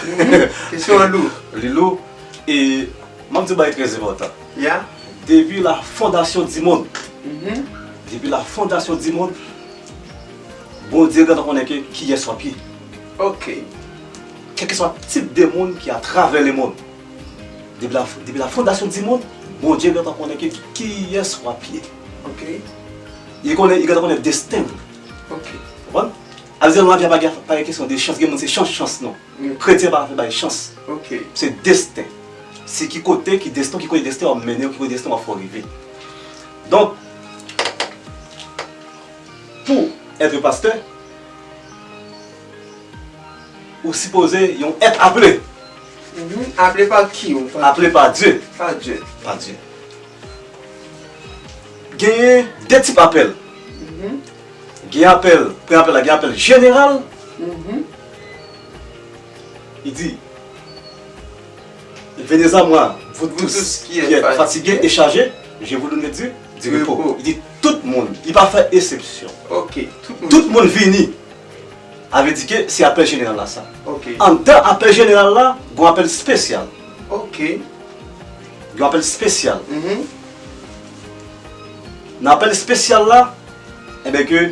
Mhm. Kesyon an lou. Li lou. E m ap di yon bagay trè enpòtan. Ya. Depi la fondasyon di mond, mhm, depi la fondasyon di mond, Bondye gentan konnen ke kiyès w ap ye. Ok. Kèlkeswa tip de moun ki atravè lemonn. Depi la, depi la fondasyon di mond, Bondye gentan konnen ke kiyès w ap ye. Ok. Li konnen, li gentan konnen desten w. Ok. Konprann? Sa vle di nan lavi a pa gen, pa gen kesyon de chans, gen moun se chans, chans non. Mm. Kretyen pa fè bay chans. Ok. Se desten. Se ki kote, ki desten, ki kote desten w ap mennen w, ki kote desten w ap fè w rive. Donk, pou èt pastè, ou sipoze yon èt aple. Mhm. Aple pa ki ou? Pa Aple pa Dye. Pa Dye. Pa Dye. Genyen de tip apèl. Mhm. Gen apèl, premye apèl la, gen apèl jeneral. Mhm. Li di, venez à moi, vous tous qui êtes fatigués et chargés, je vous donnerai du, du repos. Li di, tout moun, li pa fè eksepsyon. Ok, tout moun. Tout moun vini. Sa vle di ke se apèl jeneral la sa. Ok. Anndan apèl jeneral la, gon apèl espesyal. Ok. Gon apèl espesyal. Mhm. Nan apèl espesyal la, enben ke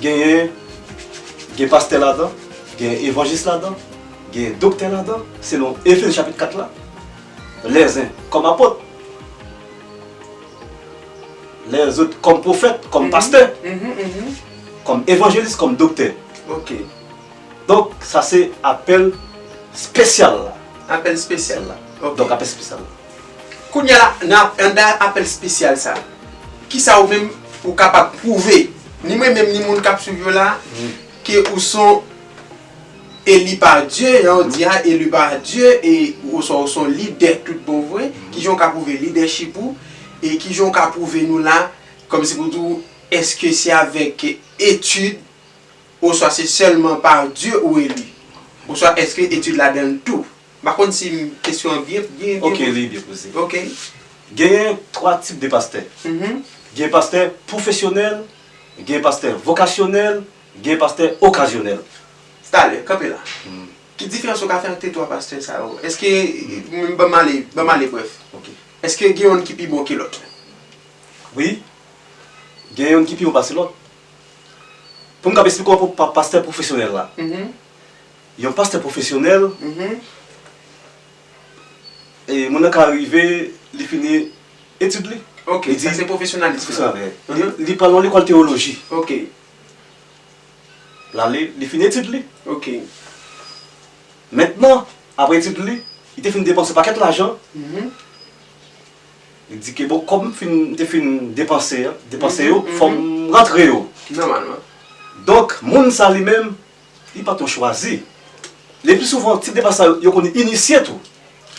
genyen, gen pastè ladan, gen evanjelis ladan, Gen doktè ladan, selon Efez chapit kat la. Lèzen kòm apot, lèzòt kòm pwofèt, kòm pastè, kòm evanjelis, kòm doktè. Ok. Donk, sa se apèl espesyal la. Apèl espesyal la. Ok. Donk, apèl espesyal la. Kounye a la, nan anndan apèl espesyal sa, kisa ou menm ou kapab pwouve, ni mwen menm, ni moun k ap swiv yo la, ke ou se yon eli pa Dye, jan w di a, eli pa Dye, e oswa ou se yon lidè tout bon vre, kijan w ka pwouve lidèchip ou, e kijan w ka pwouve nou la, kòmsi pou di w, èske se avèk etid, oswa se sèlman pa Dye ou eli? Oswa èske etid ladan l tou? M pa konn si kesyon an byen, byen, byen Ok, poze. Li byen poze. Ok. Genyen twa tip de pastè. Mhm. Gen pastè pwofesyonèl, gen pastè vokasyonèl, gen pastè okazyonèl. Talè, kanpe la. Ki diferans ou ka fè ant twa pastè sa yo? Èske, ban m ale, ban m ale brèf. Ok. Èske gen youn ki pi bon ke lòt? Wi. Gen youn ki pi bon pase lòt. Pou m kab esplike w pa- pastè pwofesyonèl la. Mhm. Yon pastè pwofesyonèl, Mhm. e moun nan ka rive, li fini etid li. Ok, Li sa di- se pwofesyonalis la. Pwofesyonèl, li, li pral nan lekòl teyoloji. Ok, L ale, li fini etid li. ok. Mentnan, apre etid li, li te fin depanse pakèt lajan. Mhm. Li di ke bon, kòm m fin, m te fin depanse, depanse Mhm, yo, mhm. Fò m rantre yo. Nòmalman. Donk, moun sa li menm, li pa t yon chwazi. Le pli souvan, tip de pastè sa yo, yo konn inisye tou.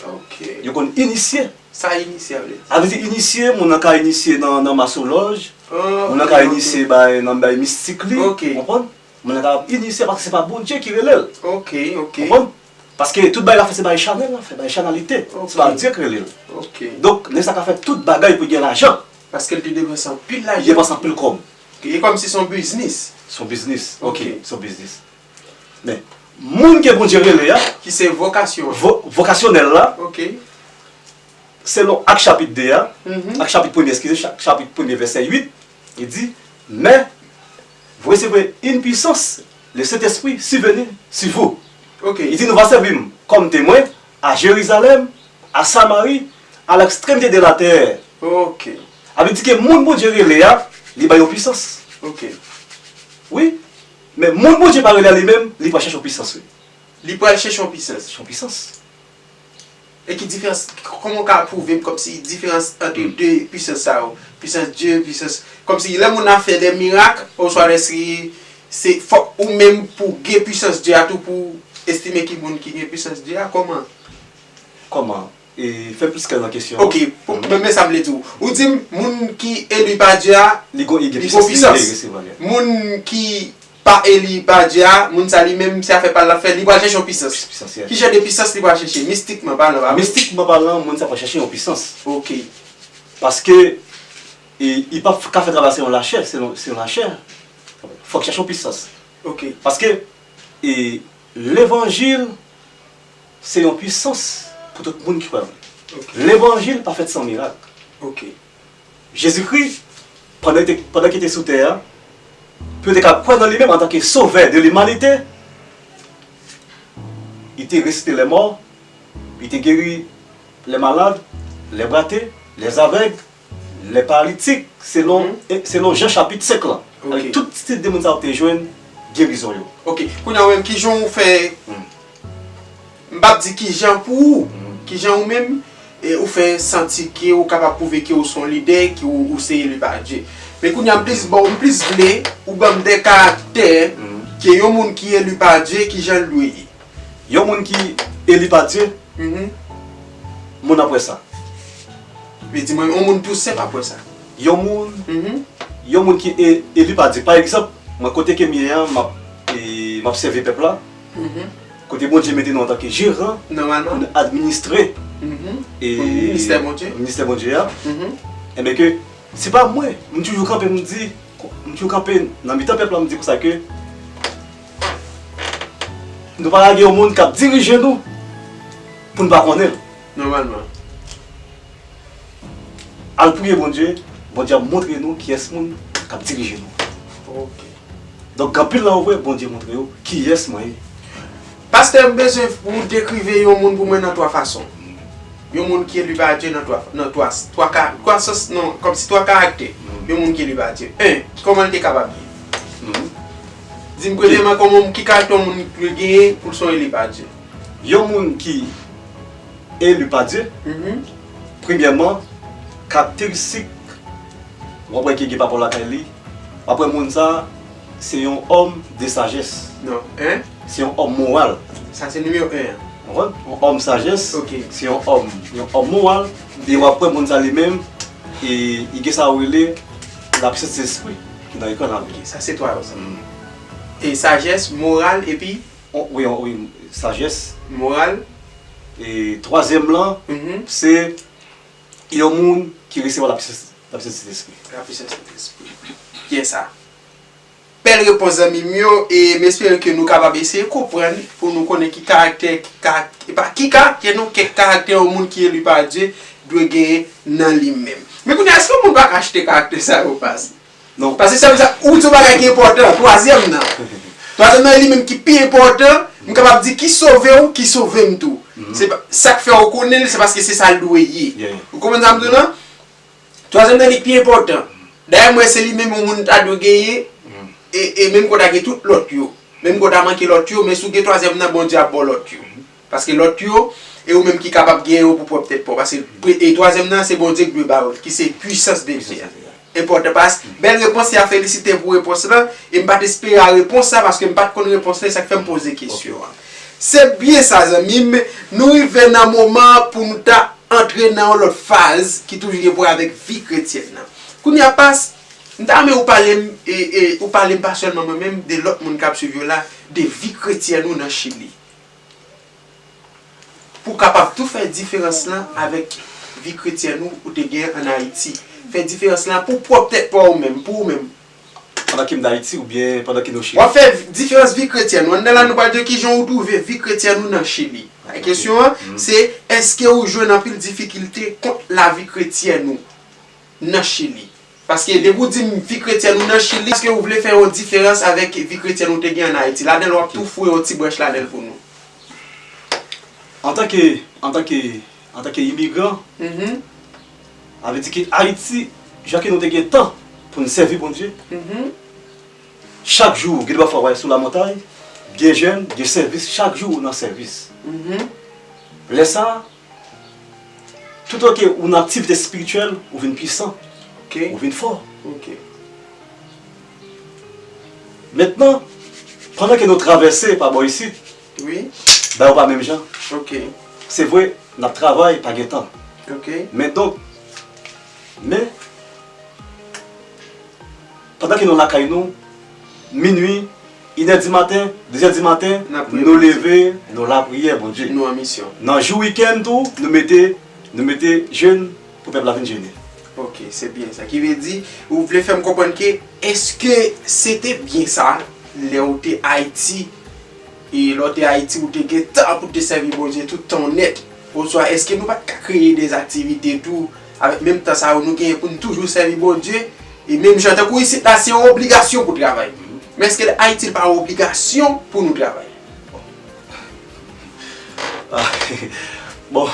Ok. Yo konn inisye. Sa inisye a vle di? A vle di inisye, moun nan ka inisye nan, nan masolòj, Oh, moun nan ka ok, inisye bay, nan bay mistik li, Ok. konprann? Moun nan ka inisye paske se pa Bondye ki rele l. Ok, ok. Konprann? Paske tout bagay la fè se bay chanèl la fè, bay chanalite. Ok. Se pa Dye ki rele l. Ok. Donk, nèg sa ka fè tout bagay pou gen lajan. Paske l te depanse anpil Li lajan. Depanse anpil kòb. E kòmsi se yon biznis. Se yon biznis. Ok, Ok. se yon biznis. Men, moun ke Bondye rele a, Ki se vokasyon an. vo, vokasyonèl la, Ok. selon Ak chapit de a, Mhm. Ak chapit premye, eskize, Ak chapit premye vèsè uit, li di, mais vous recevrez une puissance, le Saint-Esprit survenir sur vous. Ok. Li di nou va sèvi m kòm temwen à Jérusalem, à Samarie, à l'extrémité de la terre. Ok. A vle di ke moun Bondye rele a, li bay yon pisans. Ok. Wi. Men moun Bondye pa rele a li menm, li pral chèche yon pisans, wi. Li pral chèche yon pisans. Chèche yon pisans. E ki diferans, kòman w ka pwouve m kòmsi diferans ant de pisans sa yo? Pisans Dye, pisans, kòmsi lè moun ap fè de mirak, oswa lè se, se fòk ou menm pou gen pisans Dye a tou pou estime ki moun ki gen pisans Dye a, kòman? Kòman? E fè plis klè nan kesyon. Ok, pou, men, men sa m vle di w. Ou di m, moun ki eli pa Dye a, Li gon, li gen li pisans, gon li pisans. Li resevwa li. Moun ki pa eli pa Dye a, moun sa li menm, se afè pa l l ap fè, li pral chèche yon pisans. Pisans, yeah. Ki jan de pisans li pral chèche? Mistikman palan, pa vre? Mistikman palan, moun sa pral chèche yon pisans. Ok. Paske, e, li p ap ka fè travay se yon lachè, se yon, se yon lachè. Fòk chèche yon pisans. Ok. Paske, e, levanjil, se yon pisans pou tout moun ki kwè. Ok. Levanjil pa fèt san mirak. Ok. Jezikri, pandan li te, pandan li te sou tè a, pou yo te ka kwè nan li menm antanke sovè de limanite, li te resisite lè mò, li te geri lè malad, lè bwate, lè avèg, lè paralitik, selon, Mhm. e, selon Jan chapit senk lan. Ok. Avèk tout tip de moun sa yo te jwenn gerizon yo. Ok. Kounye a ou menm, kijan ou fè, Hmm. m p ap di kijan pou ou, Hmm. kijan ou menm, e, ou fè santi ke ou kapab pwouve ke ou se yon lidè, ke ou, ou se eli pa Dye. Men kounye a, m plis, bon, m plis vle ou ban m de karaktè Hmm. ke yon moun ki eli pa Dye, kijan l dwe ye. Yon moun ki eli pa Dye, Mhm. moun ap wè sa. Vle di mwen, yon moun tou senp ap wè sa. Yon moun, Mhm. Yon moun ki e, eli pa Dye. Pa egzanp, mwen kote ke m ye a, m ap, e, m ap sèvi pèp la. Mhm. Kote Bondye mete nou antanke jeran, pou Nòmalman. nou administre, Mhm. e, Pou ministè Bondye. Ministè Bondye a. Mhm. Enben ke, se pa mwen, m toujou kanpe, m di, m toujou kanpe nan mitan pèp la, m di konsa ke nou pa lage yon moun k ap dirije nou pou n pa konnen l. Nòmalman. Al priye Bondye, Bondye ap montre nou kiyès moun k ap dirije nou. Ok. Donk, gen anpil nan yo vre, Bondye montre yo kiyès mwen ye. Pastè, m bezwen pou w dekrive yon moun pou mwen nan twa fason. Yon moun ki eli pa Dye nan twa, nan twa, twa ka, twa sans, non, kòmsi twa karaktè. Yon moun ki eli pa Dye. En, kòman l te kapab ye? Di m premyèman kòman, ki karaktè yon moun dwe genyen pou l se yon eli pa Dye? Yon moun ki eli pa Dye, premyèman, karakteristik w ap wè ki gen pa rapò lakay li, w ap wè moun sa a, se yon homme de sagesse. Non, en? Se yon homme moral. Sa se nimewo en an. Ou konprann? Yon homme sagesse, se yon homme, yon homme moral. E w ap wè moun sa li menm, e, li gen sa yo rele la puissance de l'esprit ki nan ekran la. Ok, sa se twa yo sa. E sajès, moral, epi? Wi, wi, sajès. Moral. E twazyèm lan, se yon moun ki resevwa la puissance, la puissance de l'esprit. La puissance de l'esprit. Ki sa? Bèl repons zanmi m yo, e m espere ke nou kapab eseye konprann pou nou konnen ki karaktè, ki karak-, epa, ki karaktè non, kèk karaktè yon moun ki eli pa Dye dwe genyen nan li menm. Men kounye a, èske yon moun pa ka achte karaktè sa yo, pas? Non. Paske sa, sa, ou di yon bagay ki enpòtan, twazyèm nan. Twazyèm nan, li menm ki pi enpòtan, m kapab di ki sove w, ki sove m tou. Se pa, sa k fè w konnen l, se paske se sa l dwe ye. Ou konprann sa m di w lan? Twazyèm nan li pi enpòtan. Dayè, m wè se li menm yon moun ta dwe genyen, e, e menm ke w ta gen tout lòt yo. Menm ke w ta manke lòt yo, men si w gen twazyèm nan, Bondye ap ba w lòt yo. Paske lòt yo, e ou menm ki kapab genyen yo pou pwòp tèt pa w. Paske pre-, e twazyèm nan, se Bondye ki dwe ba w l, ki se puissance de Dieu. Enpòtan pas. Bèl repons, e a felisite pou repons lan. E m pa t espere a repons sa, paske m pa t konn repons lan, e sa k fè m poze kesyon an. Se byen sa, zanmi m. Nou rive nan moman pou nou ta antre nan yon lòt faz ki toujou gen pou wè avèk vi kretyèn nan. Kounye a, pas, m ta renmen ou pale m, e, e, ou pale m pa sèlman mwen menm, de lòt moun k ap swiv yo la, de vi kretyèn ou nan Chili. Pou w kapab tou fè diferans lan avèk vi kretyèn ou, ou te gen ann Ayiti. Fè diferans lan pou pwòp tèt pa w menm, pou ou menm. Pandan ke m nan Ayiti oubyen pandan ke nou Chili? W ap fè diferans vi kretyèn ou. Anndan la, nou pral di kijan ou twouve vi kretyèn ou nan Chili. Kesyon an, se, èske ou jwenn anpil difikilte kont lavi kretyèn ou nan Chili? Paske depi w di m vi kretyèn ou nan Chili, èske ou vle fè yon diferans avèk vi kretyèn ou te gen ann Ayiti? Ladan l, w ap tou foure yon ti branch ladan l pou nou. Antanke, antanke, antanke imigran, sa vle di ke Ayiti, jan ke nou te gen tan pou n sèvi Bondye, chak jou, gen de fwa w al sou lamontay, gen jèn, gen sèvis, chak jou ou nan sèvis. Lè sa a, toutan ke ou nan aktivite espirityèl, ou vin pwisan, ou vin fò. Mentnan, pandan ke nou travèse pa bò isit, bagay yo pa menm jan. Se vre, n ap travay, pa gen tan. Men donk, men, pandan ke nou lakay nou, minui, inè di maten, dezè di maten, nou leve, nou lapriyè, Bondye. Nou an misyon. Nan jou wikenn tou, nou mete, nou mete jèn pou pèp la vin jene. Ok, se byen sa. Ki vle di, ou vle fè m konprann ke, èske se te byen sa, lè ou te Ayiti, e lè w te Ayiti, ou te gen tan pou w te sèvi Bondye tout tan w nèt? Oswa èske nou pa t ka kreye de aktivite tou, avèk menm tan sa yo nou genyen pou n toujou sèvi Bondye? E menm jan tankou isit la, se yon obligasyon pou travay. Men èske Ayiti pa yon obligasyon pou nou travay? Ah, bon.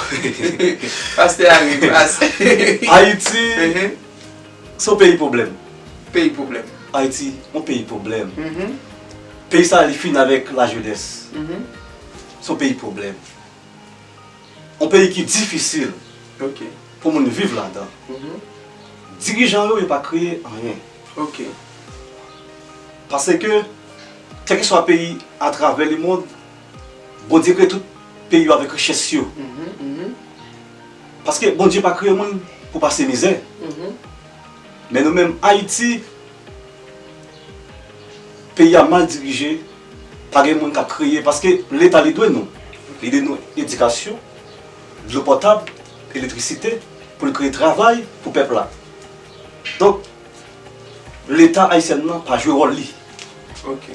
Pastè a ri, pas. Ayiti, se yon peyi pwoblèm. Peyi pwoblèm. Ayiti, yon peyi pwoblèm. Peyi sa, li fin avèk lajenès. Se yon peyi pwoblèm. Yon peyi ki difisil pou moun viv ladan. Dirijan yo, yo pa kreye anyen. Paske, kèlkeswa peyi atravè lemonn, Bondye kreye tout peyi yo avèk richès yo. Paske Bondye pa kreye moun pou pase mizè. Men nou menm, Ayiti, peyi a mal dirije, pa gen moun k ap kreye, paske Leta li dwe nou. Li dwe nou edikasyon, dlo potab, elektrisite, pou l kreye travay pou pèp la. Donk, Leta ayisyen nan pa jwe wòl li.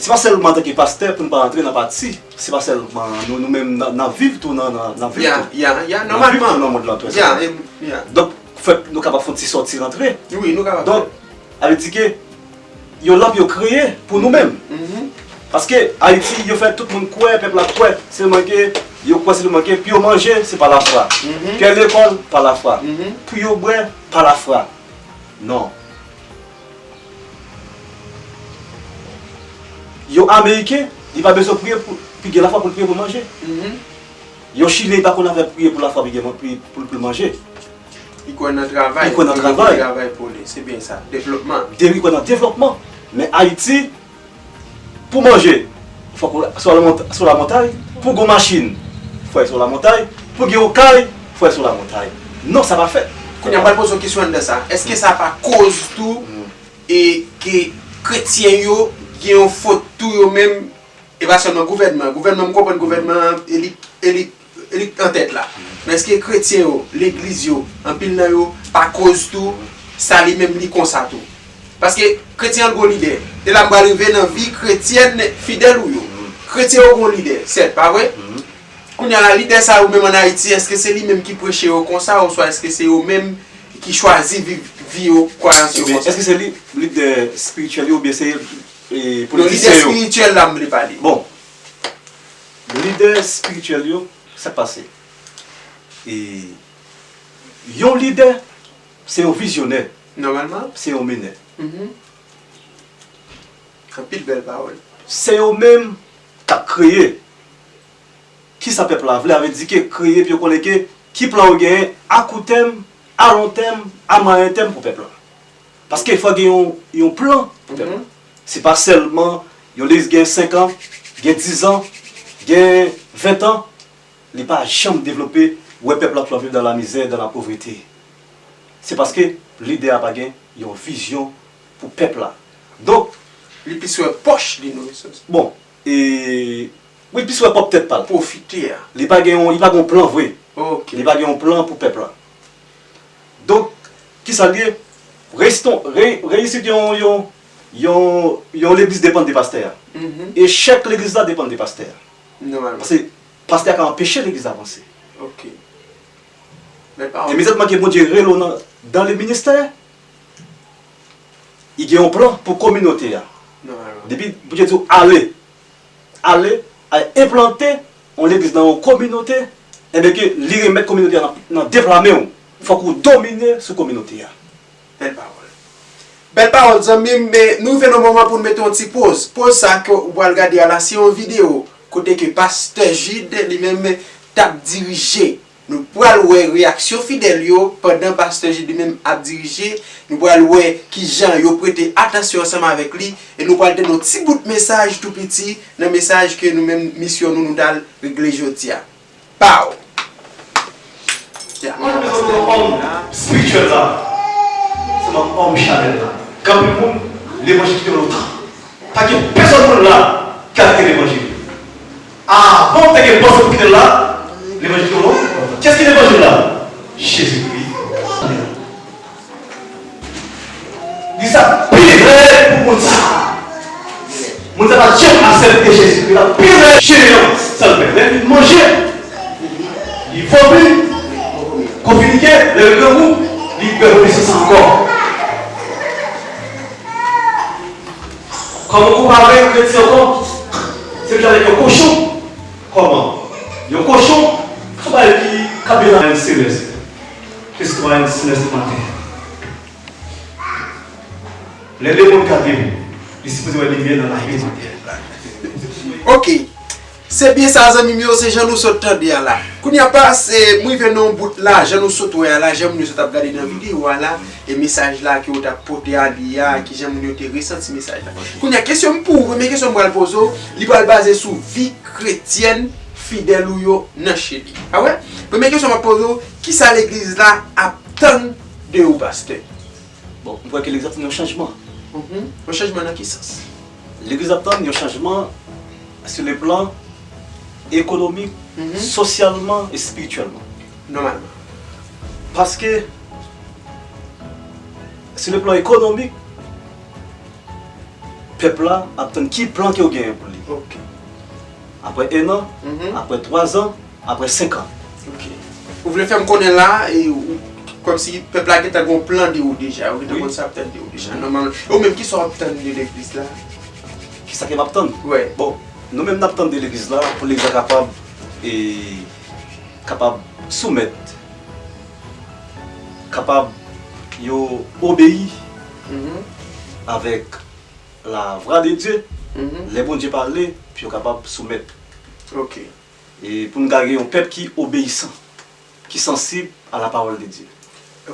Se pa sèlman antanke pastè pou n pa rantre nan pati, se pa sèlman nou, nou menm n ap, n ap viv tou nan, nan, n ap viv tou. N ap viv tou nan mond lan tou, etsetera. Donk, fòk nou kapab fè yon ti sòti rantre. Donk, sa vle di ke yon lanp yo kreye pou nou menm. Paske Ayiti, yo fè tout moun kwè, pèp la kwè, sèlman ke yo kwè sèlman ke pou yo manje, se pa lafwa. Pou yo al lekòl, pa lafwa. Pou yo bwè, pa lafwa. Non. Yon Ameriken, li pa bezwen priye pou, pou gen lafwa pou l priye pou l manje. Yon Chilen, li pa konn afè priye pou lafwa pou gen, pou, pou, pou l manje. Li kwè nan travay. Li kwè nan travay. Li travay pou li. Se byen sa. Devlopman. De, li kwè nan devlopman. Men Ayiti, pou manje, fòk ou sou lamontay. Pou gen yon machin, fò l sou lamontay. Pou gen yon kay, fò l sou lamontay. Non, sa pa fèt. Kounye a, m pral poze yon kesyon anndan sa. Èske sa pa koz tou e ke kretyen yo gen yon fot tou yo menm, e pa sèlman gouvènman. Gouvènman, m konprann gouvènman an, elit, elit, elit antèt la. Men èske kretyen yo, legliz yo, anpil nan yo pa koz tou, sa li menm li konsa tou? Paske kretyen an gon lidè. E la m pral rive nan vi kretyèn fidèl ou yo. Kretyen yo gon lidè, sèt, pa vre? Kounye a la, lidè sa yo menm ann Ayiti, èske se li menm ki preche yo konsa, oswa èske se yo menm ki chwazi viv vi yo, kwayans yo konsa? Èske se li, lidè espirityèl yo, oubyen se, e, politisyen yo? Non, lidè espirityèl la m vle pale. Bon, lidè espirityèl yo, sa k pase? E, yon lidè, se yon vizyonè. Nòmalman. Se yon menè. Anpil bèl pawòl. Se yo menm k ap kreye. Kisa pèp la vle, a vle di ke kreye, pou yo konnen ke ki plan yo genyen, a kou tèm, a lon tèm, a mwayen tèm pou pèp la. Paske fò gen yon, yon plan pou pèp la. Se pa sèlman yon legliz gen senk an, gen diz an, gen ven an, li pa janm devlope, wè pèp la toujou ap viv dans la misère, dans la pauvreté. Se paske lidè a pa gen yon vizyon pou pèp la. Donk, li plis wè pòch li, non, bon, e, wi, li plis wè pwòp tèt pa l. Pwofite a. Li pa gen yon, li pa gen yon plan vre. Ok. Li pa gen yon plan pou pèp la. Donk, kisa l ye? Reston, re, reyisit yon, yon, yon, yon legliz depann de pastè a. Echèk legliz la depann de pastè a. Nòmalman. Paske pastè a ka anpeche legliz la vanse. Ok. Bèl pawòl. Imedyatman ke Bondye rele w nan, dans le ministère, li gen yon plan pou kominote a. Nòmalman. Depi Bondye di w ale, ale, al enplante yon legliz nan yon kominote, enben ke li remèt kominote a nan, nan de pla men w. Fòk ou domine sou kominote a. Bèl pawòl. Bèl pawòl, zanmi m, men nou rive nan moman pou n mete yon ti poz. Poz sa ke ou pral gade a la, se yon videyo kote ke pastè Jude li menm t ap dirije. Nou pral wè reyaksyon fidèl yo pandan pastè Jude li menm ap dirije. Nou pral wè kijan yo prete atansyon ansanm avèk li. E nou pral tande yon ti bout mesaj tou piti nan mesaj ke nou menm misyon nou, nou t al regle jodi a. Pow! Ya. Mwen, mwen se yon òm espirityèl la. Se yon òm chanèl la. Gen anpil moun, levanjil kite yo lontan. Pa gen pèsòn moun la ki al kite levanjil. Avan w te gen pòs pou kite l la, levanjil kite w lontan. Kiyès ki levanjil la? Jezikri. Li sa pi rèd pou moun sa. Moun sa pa janm aksepte Jezikri la. Pi rèd, jeyan, sa l fè. Lè l fin manje, li vomi, konfinike, lè l grangou, li bwè vomi sa ankò. Kòman w konpare kretyen ankò? Se menm jan avèk yon kochon. Kòman? Yon kochon, se yon bagay ki, k ap viv nan mwayen selès. Kretyen mwayen selès nan maten. Lè lemonn gade w, li sipoze wè limyè nan lavi w. Ok. Se byen sa, zanmi m yo, se jan nou sot tande a la. Kounye a, pase, m rive nan yon bout la, jan nou sot wè a la, jan moun yo sot ap gade nan videyo a la, e mesaj la ke w t ap pote a li a, kijan moun yo te resanti mesaj la. Kounye a, kesyon m pou ou, premye kesyon m pral poze w, li pral baze sou vi kretyèn fidèl ou yo nan Chili. A wè? Premye kesyon m ap poze w, kisa legliz la ap tann de ou, pastè? Bon, m kwè ke legliz ap tann yon chanjman. Mhm. Yon chanjman nan ki sans? Legliz ap tann yon chanjman sur le plan économique, mhm, sosyalman, espirityèlman. Nòmalman. Paske, sur le plan économique, pèp la ap tann ki plan ke w genyen pou li. Ok. Apre en an, mhm, apre twa zan, apre senk an. Ok. Ou vle fè m konnen la, e, ou, kòmsi pèp la gentan gon plan de ou deja, yo gentan, wi, konn sa ap tann de ou deja, mhm, nòmalman. E ou menm, kisa w ap tann de legliz la? Kisa ke m ap tann? Bon, nou menm n ap tann de legliz la, pou legliz la kapab, e, kapab soumèt, kapab yo obeyi avèk la vwa de Dye, lè Bondye pale, pou yo kapab soumèt. E pou n ka gen yon pèp ki obeyisan, ki sansib a la pawòl de Dye.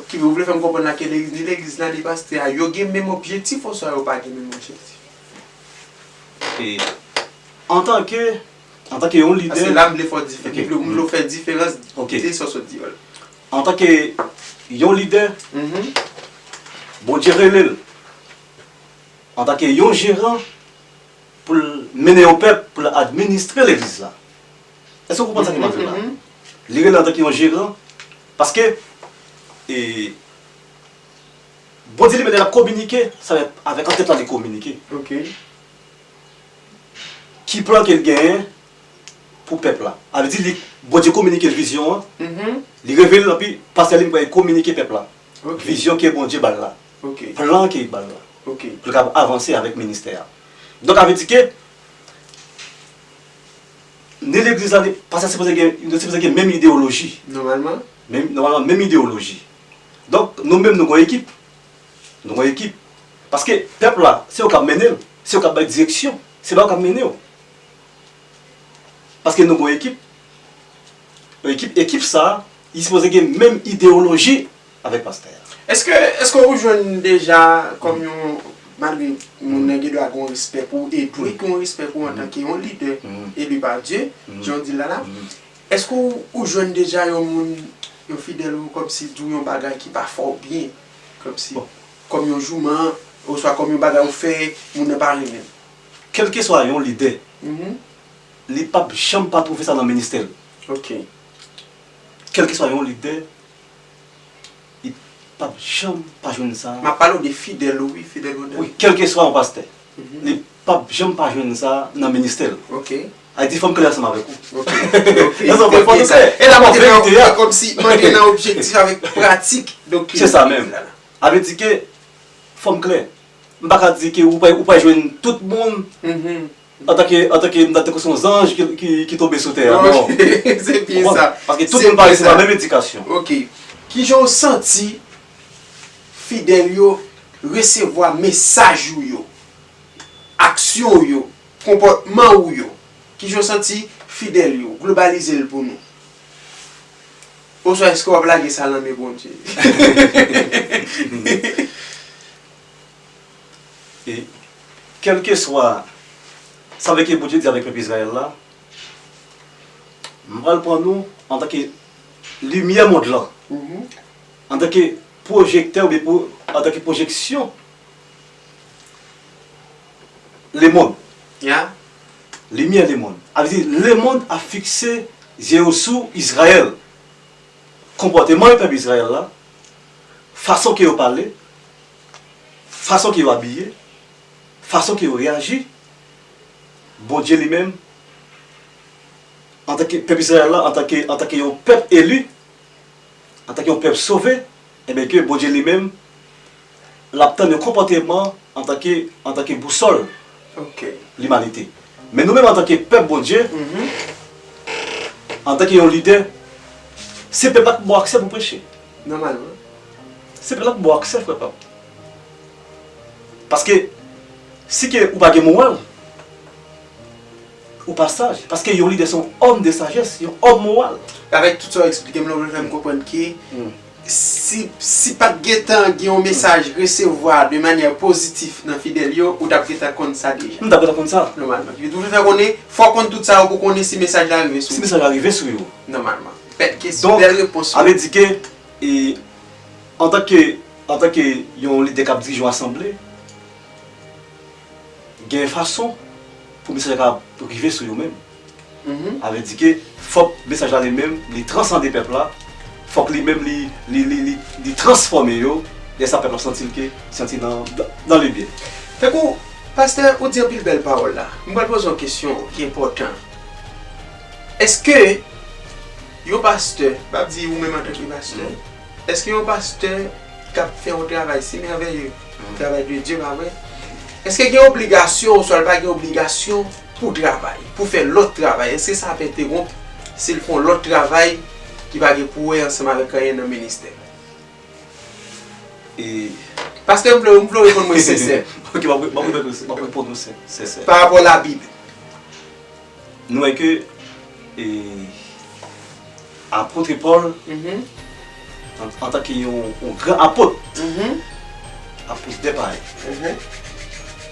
Ki ou vle fè m konprann la ke legliz, ni legliz la, ni pastè a, yo gen menm objektif oswa yo pa gen menm objektif? E antanke, antanke yon lidè. Paske la, m vle fè dif-, m vle, m vle w fè diferans de sa w sot di yo la. Antanke yon lidè, Bondye rele l antanke yon jeran pou l mennen yon pèp, pou l administre legliz la. Èske w konprann sa ke m ap di w la? Li rele antanke yon jeran, paske, e, Bondye li menm lè l ap kominike, sa vle avèk an tèt la li kominike. Ki plan ke l genyen pou pèp la? A vle di, li, Bondye kominike l vizyon an, li revele l, anpi pastè li menm pral kominike pèp la vizyon ke Bondye ba l la, plan ke li ba l la, pou l kapab avanse avèk ministè a. Donk, a vle di ke ni legliz la, ni pastè sipoze gen, yo sipoze gen menm ideyoloji. Nòmalman. Menm, nòmalman, menm ideyoloji. Donk, nou menm, nou gon ekip. Nou gon ekip. Paske pèp la, se yo k ap mennen l, se yo k ap bay direksyon, se pa yo k ap mennen w. Paske nou gon ekip. Ekip, ekip sa a, li sipoze gen menm ideyoloji avèk pastè a. Èske, èske ou jwenn deja kòm yon, malgre moun nan gen dwa gen yon respè pou ou, e dwe gen yon respè pou ou antanke yon lidè eli pa Dye, jan w di l la la, èske ou, ou jwenn deja yon moun, yon fidèl ou kòmsi di w yon bagay ki pa fè w byen, kòmsi, kòm yon jouman, oswa kòm yon bagay ou fè, moun nan pa renmen l? Kèlkeswa yon lidè, li p ap janm pa twouve sa nan ministè l. Kèlkeswa yon lidè, li p ap janm pa jwenn sa. M ap pale w de fidèl ou, wi, fidèl ou. Wi, kèlkeswa yon pastè, li p ap janm pa jwenn sa nan ministè l. A di, fò m klè ansanm avèk ou. Nan sa, fò m klè. E la, mwen te nan, kòmsi mwen te nan objektif avèk pratik. Donk, se sa menm. A vle di ke, fò m klè. M pa ka di ke ou pa, ou pa jwenn tout moun antanke, antanke, m ta tankou se yon zanj ki, ki, ki tonbe sou tè a, non. Se byen sa. Paske tout moun pa resevwa menm edikasyon. Kijan w santi fidèl yo resevwa mesaj ou yo, aksyon w yo, konpòtman w yo? Kijan w santi fidèl yo, globalize l pou nou? Oswa èske w ap lage sa nan men Bondye? E kèlkeswa sa ke Bondye di avèk pèp Izrayèl la, m pral pran nou antanke limyè mond lan, antanke pwojektè oubyen pou, antanke pwojeksyon lemonn. Limyè lemonn. A vle di, lemonn ap fikse zye yo sou Izrayèl. Konpòteman pèp Izrayèl la, fason ke yo pale, fason ke yo abiye, fason ke yo reyaji, Bondye li menm, antanke pèp Izrayèl la, antanke, antanke yon pèp eli, antanke yon pèp sove, ebyen ke Bondye li menm, l ap tann yon konpòteman antanke, antanke bousòl limanite. Men nou menm antanke pèp Bondye, antanke yon lidè, se pèp la k ba w aksè pou preche. Nòmalman. Se pèp la k ba w aksè, frè pa m. Paske, si ke ou pa gen moral, ou pa saj. Paske yon lidè se yon homme de sagesse, yon òm moral. Avèk tout sa w eksplike m la, ou vle fè m konprann ke si, si pa t gentan gen yon mesaj resevwa de manyè pozitif nan fidèl yo, ou t ap gentan konn sa deja. M t ap gentan konn sa. Nòmalman. Ou vle fè konnen, fò w konn tout sa yo pou konnen si mesaj la rive sou ou. Si mesaj la rive sou yo. Nòmalman. Bèl kesyon, bèl repons. Donk, sa vle di ke, e, antanke, antanke yon lidè k ap dirije yon asanble, gen fason pou mesaj la ka rive sou yo menm. A vle di ke fòk mesaj la li menm, li transande pèp la, fòk li menm li, li, li, li, li transfòme yo, lè sa pèp la santi l ke, santi nan, dans le bien. Tankou, pastè, ou di anpil bèl pawòl la. M pral poze yon kesyon ki enpòtan. Èske yon pastè, m ap di ou menm antanke pastè, èske yon pastè k ap fè yon travay si mèveye, travay de Dye, pa vre? Èske gen obligasyon oswa l pa gen obligasyon pou travay, pou fè lòt travay? Èske sa ap entewonp si l fè yon lòt travay ki pa gen pou wè ansanm avèk anyen nan ministè? E Pastè, m vle, m vle w reponn mwen sensè. Ok, m ap, m ap reponn ou sen- sensè. Pa rapò Labib. Nou wè ke, e, apot Pòl, Mhm. an, antanke yon, yon gran apot, Mhm. apot dè parèy. Mhm.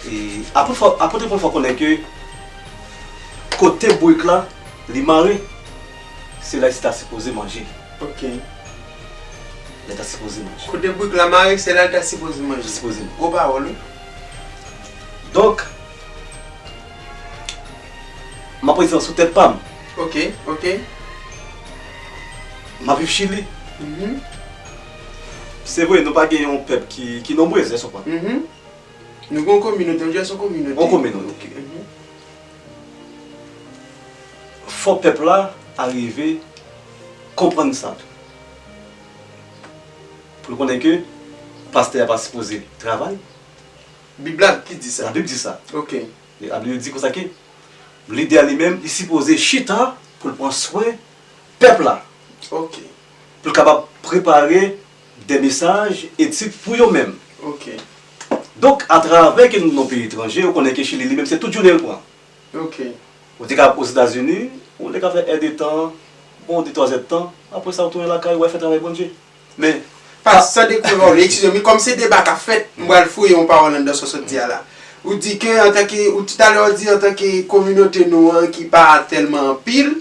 E apot, fò- apot Pòl fè konnen ke kote bourik la, li mare, se la li ta sipoze manje. Ok. Li ta sipoze manje. Kote bourik la mare, se la li ta sipoze manje. Sipoze manje. Gwo pawòl, wi. Donk, m ap prezan sou tèt pa m. Ok, ok. M ap viv Chili. Mhm. Se vre, nou pa gen yon pèp ki, ki nonbrez, èske w konprann? Mhm. Nou gen yon kominote, nou di se yon kominote. Yon kominote. Ok. Mhm. Fò pèp la arive konprann sa tou. Pou l konnen ke pastè a pa sipoze travay. Bib la ki di sa? Labib di sa. Ok. E Labib di konsa ke lidè a li menm, li sipoze chita pou l pran swen pèp la. Ok. Pou l kapab prepare de mesaj, etid pou yo menm. Ok. Donk, atravè ke nou nan peyi etranje, ou konnen ke Chili li menm se tout jounen l pran. Ok. Ou te ka Ozetazini, ou te ka fè èdtan, bon, de twa zèdtan, apre sa ou tounen lakay, ou al fè travay Bondye. Men, pa, sa, san dekouraje, eskize m, kòm se deba k ap fèt, m pral fouye yon pawòl anndan sa w sot di a la. Ou di ke antanke, ou talè ou di antanke kominote nou an ki pa tèlman anpil,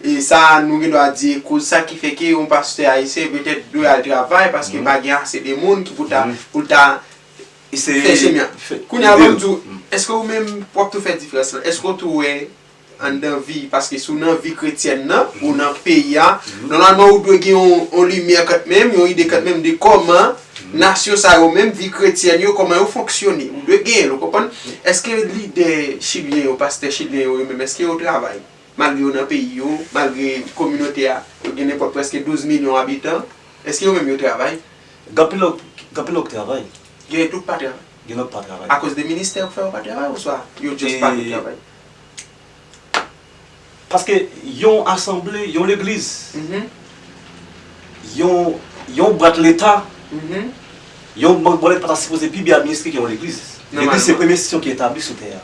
e sa nou gen dwa di e koz sa ki fè ke yon pastè ayisyen petèt dwe al travay paske pa gen ase de moun ki pou ta, pou ta fè chemen an. Kounye a ban m di w, èske ou menm w ap tou fè diferans lan? Èske w tou wè anndan vi, paske si w nan vi kretyèn nan, ou nan peyi a, nòmalman ou dwe gen yon, yon limyè kanmenm, yon ide kanmenm de kòman nasyon sa yo menm, vi kretyèn yo, kòman yo fonksyone. Ou dwe genyen l, ou konprann? Èske lidè chilyen yo, pastè chilyen yo, yo menm, èske yo travay? Malgre yo nan peyi yo, malgre kominote a, yo gen nenpòt prèske douz milyon abitan, èske yo menm yo travay? Gen anpil lòt, gen anpil lòt ki travay. Gen lòt pa travay. Gen lòt pa travay. Akoz de ministè yo fè yo pa travay, oswa yo just pa vle travay? Paske yon asanble, yon legliz, yon, yon bwat leta, yon bank bwat leta pa ta sipoze pi byen administre ke yon legliz. Legliz se premye enstitisyon ki etabli sou tè a.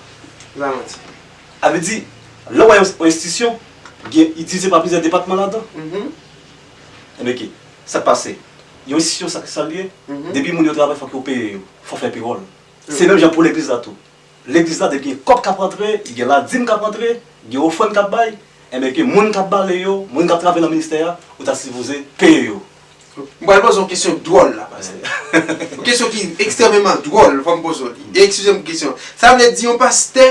Sa vle di, lè w wè yon, yon enstitisyon, gen, li divize pa plizyè depatman ladan. Enben, ki, sa k pase? Yon enstitisyon, sa, sa l ye? Depi moun yo travay, fòk yo peye yo. Fò fè pewòl. Se menm jan pou legliz la tou. Legliz la, depi gen kòb k ap rantre, gen ladim k ap rantre, gen ofrann k ap bay, enben ke moun k ap bale yo, moun k ap travay nan ministè a, ou ta sipoze peye yo. M pral poze yon kesyon dwòl la, pastè. Yon kesyon ki ekstrèmeman dwòl, fò m poze w li. E eskize m pou kesyon. Sa vle di yon pastè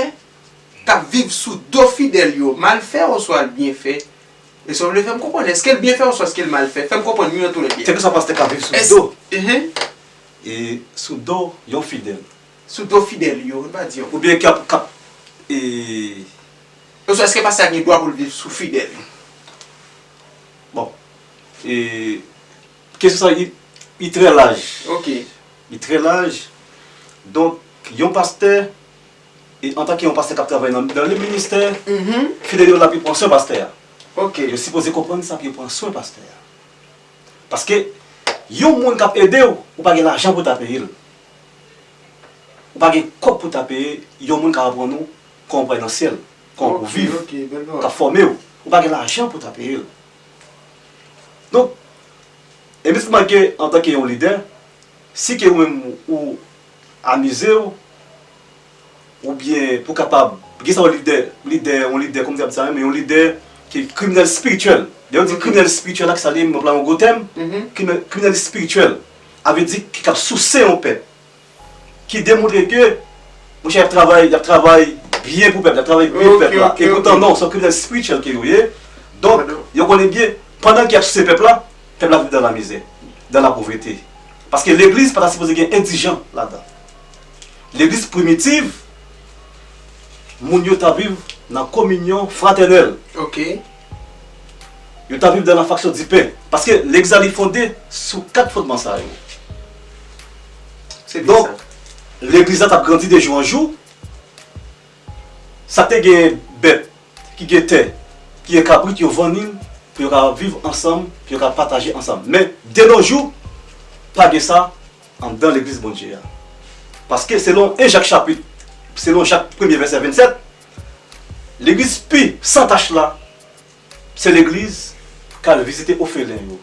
k ap viv sou do fidèl yo, mal fè oswa l byen fè? E sa w vle fè m konprann, èske l byen fè oswa èske l mal fè? Fè m konprann youn nan tou lè byen. Kèlkeswa pastè k ap viv sou do, e sou do yon fidèl. Sou do fidèl yo, n pa di yon. Oubyen k ap, k ap, e, oswa èske pastè a gen dwa pou l viv sou fidèl yo? Bon, e, kesyon sa, li, li trè laj. Ok. Li trè laj. Donk, yon pastè, e antanke yon pastè k ap travay nan, nan le ministè, fidèl yo la pou yo pran swen pastè a. Ok. Yo sipoze konprann sa pou yo pran swen pastè a. Paske yon moun k ap ede w, ou pa gen lajan pou ta peye l. Ou pa gen kòb pou ta peye yon moun k ap aprann ou kòman w pral nan syèl, kòman pou viv, k ap fòme w. Ou pa gen lajan pou ta peye l. Donk, e mistman ke antanke yon lidè, si ke ou menm ou amize w, oubyen pou kapab gen sa yon lidè, lidè, yon lidè, kòman m di sa menm, yon lidè ki kriminèl espirityèl. Lè yo di kriminèl espirityèl la, ki sa li ye, m pral yon gwo tèm, kriminèl, kriminèl espirityèl, sa vle di ki k ap souse yon pèp, ki demontre ke, monchè, y ap travay, y ap travay byen pou pèp la, y ap travay byen pou pèp la. E poutan non, se yon kriminèl espirityèl ke yo ye. Donk, yo konnen byen, pandan ke y ap souse pèp la, pèp la viv dan lamizè, dan lapovrete. Paske legliz pa ta sipoze gen endijan ladan. Legliz primitiv, moun yo ta viv nan kominyon fratènèl. Ok. Yo ta viv dan la fraksyon di pen. Paske legliz la, li fonde sou kat fondman sa yo. Se byen sa. Donk, Legliz la t ap grandi de jou an jou. Sa k te gen bèt, ki gen tè, ki gen kabrit, yo vann li pou yo ka viv ansanm, pou yo ka pataje ansanm. Men, de nos jours, pa gen sa anndan legliz Bondye a. Paske selon en Jak chapit, selon Jak premye vèsè vennsèt, legliz pi san tach la, se legliz k al vizite ofelen yo.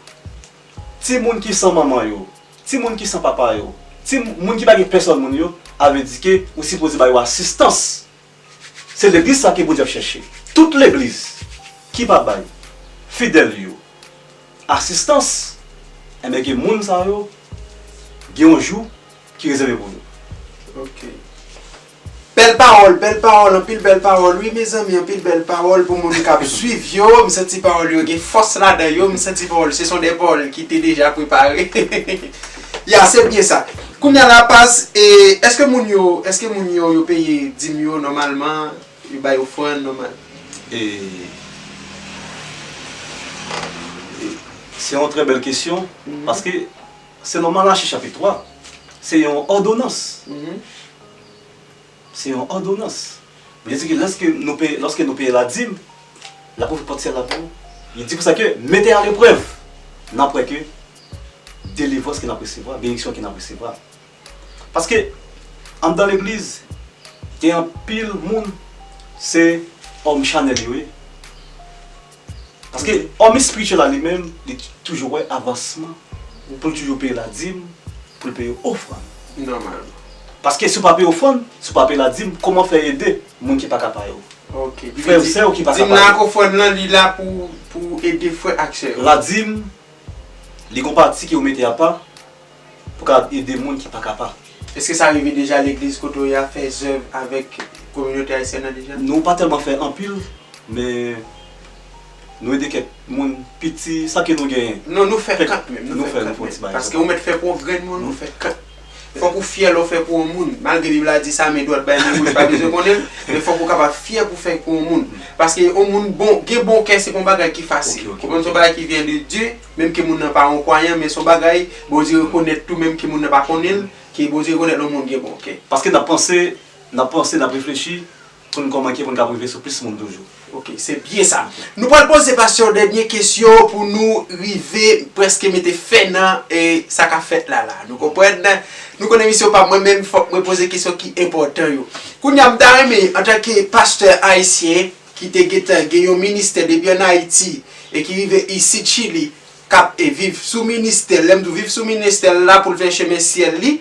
Timoun ki san manman yo, timoun ki san papa yo, timoun ki pa gen pèsòn moun yo, a vle di ke ou sipoze ba yo asistans. Se legliz sa ke Bondye ap chèche. Tout legliz ki pa bay fidèl yo asistans, enben ke moun sa yo gen yon jou ki rezève pou yo. Ok. Bèl pawòl, bèl pawòl, anpil bèl pawòl. Wi, mezanmi, anpil bèl pawòl pou moun k ap swiv yo. M santi pawòl yo gen fòs ladan yo. M santi pawòl, se son de pawòl ki te deja prepare. Ya, se byen sa. Kounye a la, pas, e, èske moun yo, èske moun yo, yo peye dim yo nòmalman, yo bay ofrann nòmal? E, e, se yon trè bèl kesyon, paske selon Malachi chapit twa, se yon òdonans. Se yon òdonans. Vle di ke lèske nou peye, lòske nou peye ladim, l ap ouvri pòt syèl la pou nou. Li di konsa ke mete aleprèv, n ap wè ke delivrans ke n ap resevwa, benediksyon ke n ap resevwa. Paske anndan legliz, gen anpil moun, se òm chanèl yo ye. Paske òm espirityèl la li menm, li toujou wè avansman pou l toujou peye ladim, pou l peye ofrann. Nòmalman. Paske si w pa peye ofrann, si w pa peye ladim, kòman fè ede moun ki pa ka pa yo? Ok. Frè ou sè ou ki pa ka pa yo. Dim nan ak ofrann lan, li la pou, pou ede frè ak sè yo. Ladim, li gon pati ke ou mete apa, pou ka ede moun ki pa ka pa. Èske sa rive deja legliz kote w ye a fè zèv avèk kominote ayisyèn nan deja? Nou pa tèlman fè anpil, men nou ede kèk moun piti, sa ke nou genyen. Non, nou fè kanmenm, nou fè kanmenm. Paske ou mèt fè pou yon grenn moun, ou fè kanmenm. Fòk ou fyè lè w fè pou yon moun. Malgre Bib la di sa, men dwat bay men gòch pa bezwen konnen l, men fòk ou kapab fyè pou fè pou yon moun. Paske yon moun bon, gen bon kè se pa yon bagay ki fasil. Ou konprann, se yon bagay ki vyen de Dye. Menm ke moun nan pa yon kwayan, men se yon bagay Bondye rekonèt tou, menm ke moun nan pa konnen l, ke Bondye rekonèt lè yon moun gen bon kè. Paske n ap panse, n ap panse, n ap reflechi pou n kòman ke pou n ka rive sou plis moun toujou. Ok, se byen sa. Nou pral poze pastè yon dènye kesyon pou nou rive prèske mete fen nan, e, sa k ap fèt la la. Nou konprann? Nou konn emisyon pa mwen menm, fòk mwen poze kesyon ki enpòtan yo. Kounye a, m ta renmen, antanke pastè ayisyen, ki te gentan gen yon ministè depi ann Ayiti e ki rive isit Chili, k ap, e, viv sou ministè l, lè m di w viv sou ministè l la pou l fè chemen syèl li,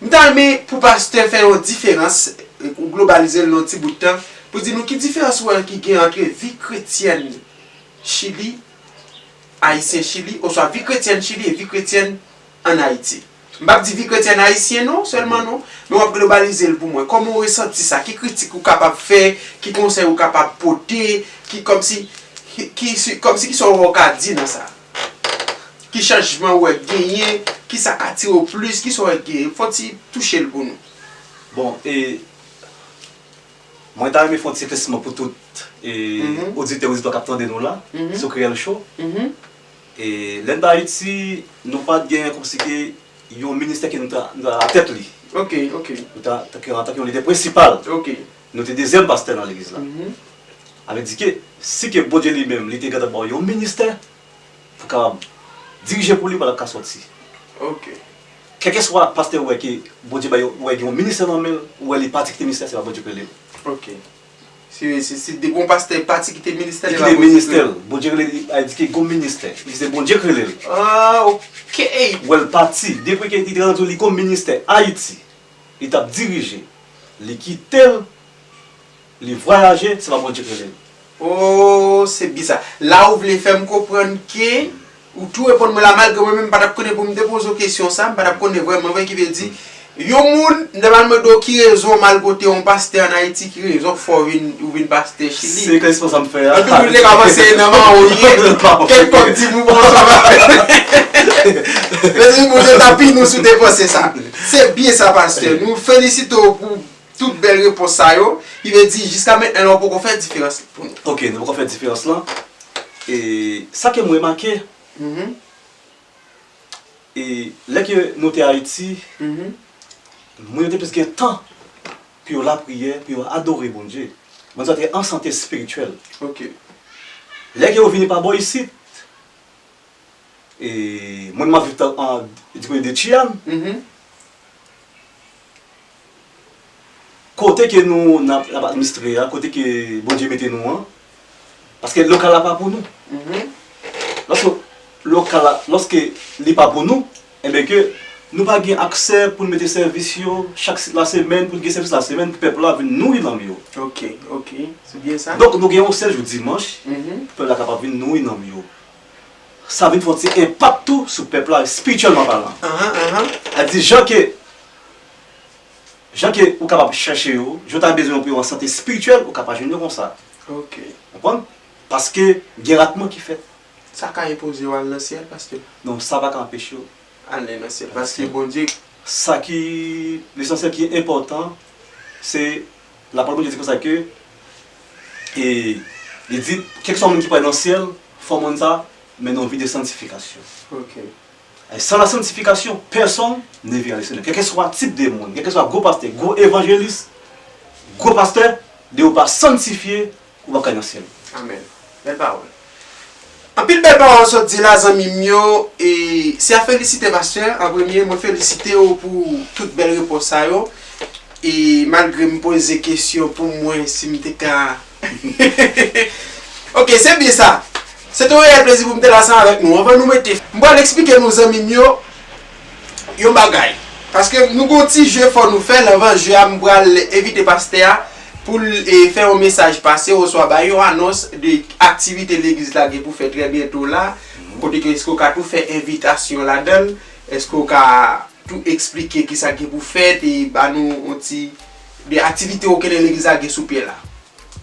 m ta renmen pou pastè fè yon diferans, e, ou globalize l nan yon ti bout tan, pou di nou ki diferans ou wè ki gen ant vi kretyèn Chili, ayisyen Chili, oswa vi kretyèn Chili e vi kretyèn ann Ayiti. M p ap di vi kretyèn ayisyen non, sèlman non, men w ap globalize l pou mwen. Kòman w resanti sa? Ki kritik ou kapab fè? Ki konsèy ou kapab pote? Ki kòmsi, ki, ki, kòmsi kisa w wè w ka di nan sa? Ki chanjman w wè k genyen? Kisa k atire w plis? Kisa w wè k genyen? Fò w ti touche l pou nou. Bon, e, Mwen ta renmen fè yon ti eklèsisman pou tout, e, oditè, oditè k ap tande nou la, sou Kreyòl Show. E, lè n t Ayiti, nou pa t gen kòmsi ke yon ministè ke nou ta, nou ta atèt li. Ok, ok. Nou ta, antanke, antanke yon lidè prensipal. Ok. Nou te dezyèm pastè nan legliz la. Sa vle di ke, si ke Bondye li menm, li te gentan ba w yon ministè, pou kapab dirije pou li pandan l ka sòti. Ok. Kèlkeswa pastè ou wè ke Bondye bay, ou wè gen yon ministè nan men l, ou wè li pati kite ministè, se pa Bondye k rele l. Ok. Si, si, si depi yon pastè pati kite ministè, li pa Bondye k rele l. Li kite ministè l, Bondye rele li, a di ke gon ministè, li se Bondye k rele l. Ah, ok. Ou wè l pati, depi ke li te rann li gon ministè Ayiti, li t ap dirije, li kite l, li vwayaje, se pa Bondye k rele l. Oh, se byen sa. La ou vle fè m konprann ke ou tou reponn mwen la, malgre mwen menm m pa t ap konnen pou m te poze w kesyon sa, m pa t ap konnen vrèman vre, ki vle di, yon moun, m ta pral mande w ki rezon w mal kote yon pastè ann Ayiti, ki rezon k fè w vin, ou vin pastè Chili. Se eklèsisman sa m fè a. Epi ou te ka panse nan man ou ye, kèlkonk di m ou bon sa. Mezanmi, Bondye ta pini w si w te panse sa. Se byen sa, pastè. Nou felisite w pou tout bèl repons sa yo, ki vle di, jiska mentnan la, ou poko fè diferans pou nou. Ok, nou poko fè diferans lan. E sa ke m remake, e lè ke nou te Ayiti, Moun yo te plis gen tan pou yo lapriyè, pou yo adore Bondye. Moun sa te an sante espirityèl. Ok. Lè ke yo vini pa bò isit, e, mwen m ap viv ta- an, di kote de Chiyàn. Mhm. Kote ke nou n ap, n ap administre a, kote ke Bondye mete nou an, paske lokal la pa pou nou. Mhm. Lòske lokal la, lòske li pa pou nou, enben ke nou pa gen aksè pou n mete sèvis yo chak se- lasemèn, pou n gen sèvis lasemèn pou pèp la vin nouri nanm yo. Ok, ok. Se byen sa. Donk, nou gen yon sèl jou dimanch, mhm, pou pèp la kapab vin nouri nanm yo. Sa vin fè yon ti enpak tou sou pèp la, espirityèlman palan. Ahan, ahan. A di, jan ke, jan ke ou kapab chèche yo, jan w ta bezwen yo pou yo an sante espirityèl, ou ka pa jwenn yo konsa. Ok. Konprann? Paske gen ratman ki fèt. Sa ka enpoze yo al nan syèl, pastè? Non, sa pa ka anpeche yo al nan syèl, paske Bondye. Sa ki lesansyèl ki enpòtan, se lapawòl Bondye di konsa ke, e, li di, kèlkeswa moun ki pral nan syèl, fò moun sa mennen yon vi de santifikasyon. Ok. E san la santifikasyon, pèsonn ne verra le Seigneur. Kèlkeswa tip de moun, kèlkeswa gwo pastè, gwo evanjelis, gwo pastè, de ou pa santifye, ou p ap ka nan syèl. Amèn. Bèl pawòl. Anpil bèl pawòl sot di la, zanmi m yo. E se a felisite, pastè. An premye, mwen felisite w pou tout bèl repons sa yo. E malgre m poze kesyon pou mwen, si m te ka. Ok, se byen sa. Se te yon reyèl plezi pou m te la ansanm avèk nou. Anvan nou mete, m pral eksplike nou, zanmi m yo, yon bagay. Paske nou gon ti je fò nou fè. Anvan je a, m pral envite pastè a pou l, e, fè yon mesaj pase, oswa bay yon anons de aktivite legliz la gen pou fè trè byento la. Mhm. Kote ke èske w ka tou fè envitasyon ladan l? Èske w ka tou eksplike kisa gen pou fèt e ba nou yon ti de aktivite ou konnen legliz la gen sou pye la?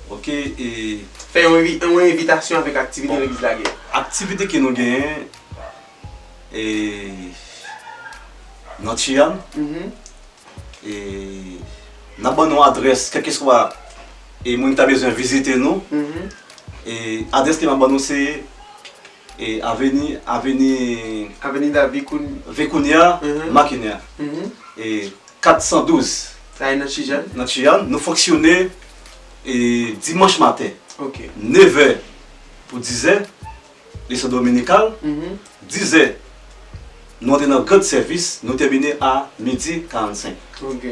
Ok, e fè yon envi- yon envitasyon avèk aktivite, bon, legliz la gen. Aktivite ke nou genyen, e, nan Chiyàn, mhm, e, n ap ban nou adrès, kèlkeswa, e, moun ki ta bezwen vizite nou. Mhm. E, adrès ke m ap ban nou se, e, aveni, aveni Avenida Vicun- Vicuña, mhm, Maquina. Mhm. E, kat san douz. Sa e nan Chiyàn? Nan Chiyàn, nou fonksyone, e, dimanch maten. Ok. Nevè pou dizè, leson dominikal. Mhm. Dizè, nou antre nan gran sèvis, nou tèmine a midi karannsenk. Ok.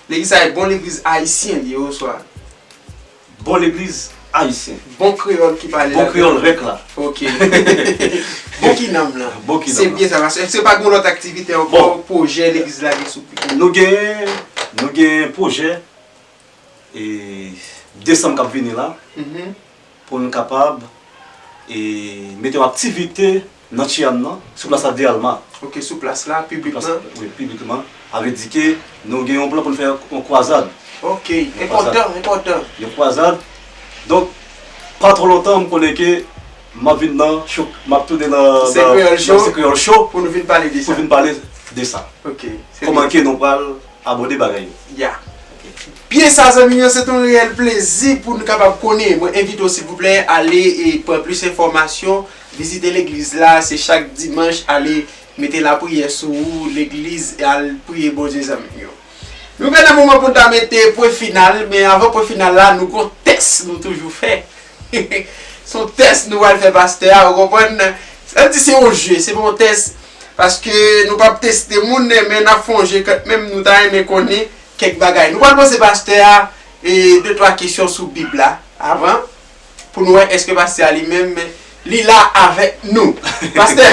Legliz sa e bon legliz ayisyen li ye oswa? Bon legliz ayisyen. Bon kreyòl ki pale la. Bon kreyòl rèk la. Ok. Bon ki nanm lan. Bon ki nanm lan. Se byen sa, pastè. Èske pa gen lòt aktivite ankò, bon, pwojè legliz la gen sou pye? Nou gen, nou gen pwojè, e, desanm k ap vini la, mhm, pou n kapab, e, mete yon aktivite nan Chiyàn nan, sou plas la de Alma. Ok, sou plas la, piblikman? Sou plas, wi, piblikman. Sa vle di ke nou gen yon plan pou n fè yon kwazad. Ok, yon kwazad. Enpòtan, enpòtan. Yon kwazad. Donk, pa twò lontan, m konnen ke m ap vin nan cho, m ap tounen nan, nan, nan Se Kreyòl Show, pou nou vin pale de sa. Pou vin pale de sa. Ok, se byen. Kòman ke nou pral abòde bagay yo. Ya. Ok. Byen sa, zanmi yo, se te yon reyèl plezi pou nou kapab konnen. Mwen envite w, silvouplè, ale e pran plis enfòmasyon, vizite legliz la, se chak dimanch, ale mete lapriyè sou ou, legliz, e al priye Bondye, zanmi yo. Nou gen nan moman pou n ta mete pwen final, men avan pwen final la, nou gon tès nou toujou fè. Se yon tès nou pral fè pastè a, ou konprann? Sa vle di se yon je, se pa yon tès, paske nou p ap teste moun, men n ap fè yon je kanmenm, nou ta renmen konnen kèk bagay. Nou pral poze pastè a, e, de twa kesyon sou Bib la, avan, pou nou wè èske pastè a li menm, li la avèk nou. Pastè,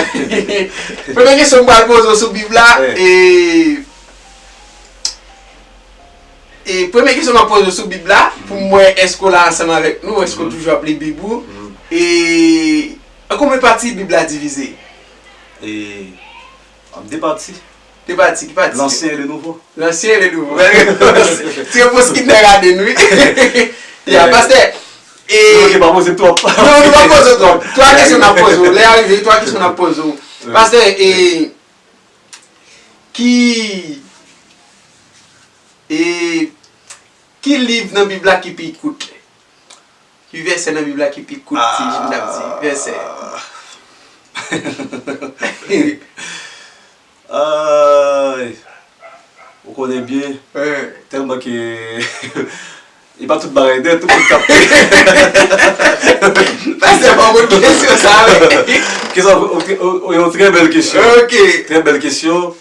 premye kesyon m pral poze w sou Bib la, wi, e, E premye kesyon m ap poze w sou Bib la, pou m wè èske w la ansanm avèk nou, èske w toujou ap li Bib ou. E an konbyen pati Bib la divize? E, an de pati. De pati, ki pati? Lansyen e le nouvo. Lansyen e le nouvo. Bèl repons. Ti repons ki nèg a de nou. Ya, pastè. E nou pa poze twòp. Non, nou pa poze twòp. Twa kesyon n ap poze w. Lè a rive, twa kesyon n ap poze w. Pastè, e Ki, e, ki liv nan Bib la ki pi kout? Ki vèsè nan Bib la ki pi kout, si jan m t ap di? Vèsè. Ay. Ou Konnen byen, tèlman ke e pa tout bagay nèt, tout moun k ap Pastè, pa konn kesyon sa, wi. Kesyon, yon trè bèl kesyon. Ok. Trè bèl kesyon.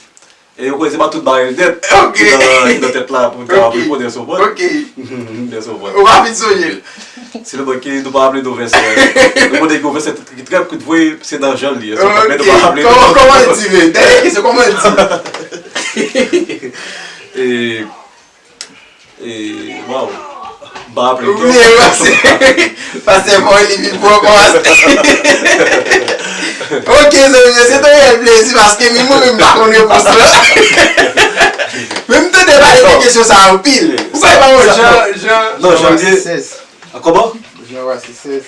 E ou konnen se pa tout bagay nèt ki nan, ki nan tèt la pou n kapab reponn, èske w konprann? Ok. Èske w konprann? Ou pa fin sonje l. Sèlman ke nou pa raple nou vèsè. Nou konnen gen yon vèsè ki trè kout vre, se nan Jan li ye. Èske w konprann? Men nou pa raple nou. Kòman, kòman l di, men? Dènye kesyon, kòman l di? E, e, waw. M pa raple l. Wi, pastè. Pastè Paul, li vin pran kòmanse. Ok, zanmi, se te yon reyèl plezi paske menm mwen menm m pa konn repons lan. Men m tande pale de kesyon sa a anpil. Ou pa wè Jan, Jan, non, Jan li ye. Kòman? Jan Rasis sèz.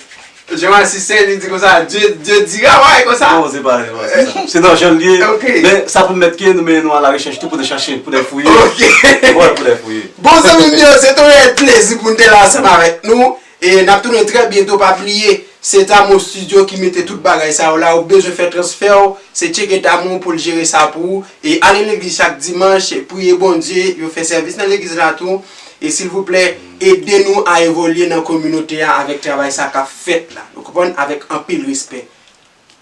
Jan Rasis sèz, li di konsa, Dye, Dye dira, bagay konsa. Non, se pa, se pa, se pa. Se nan Jan li ye. Ok. Men sa pwomèt ke nou mennen nou a la rechèch tou pou nou chache, pou nou fouye. Ok. Wi, pou nou fouye. Bon, zanmi m yo, se te yon reyèl plezi pou n te la ansanm avèk nou. E n ap tounen trè byento. Pa bliye, se Tamo Studio ki mete tout bagay sa yo la. Ou bezwen fè transfè w, se tcheke Tamo pou l jere sa pou ou. E ale legliz chak dimanch, priye Bondye, yo fè sèvis nan legliz la tou. E silvouplè, ede nou a evolye nan kominote a avèk travay sa k ap fèt la. Nou konprann? Avèk anpil respè.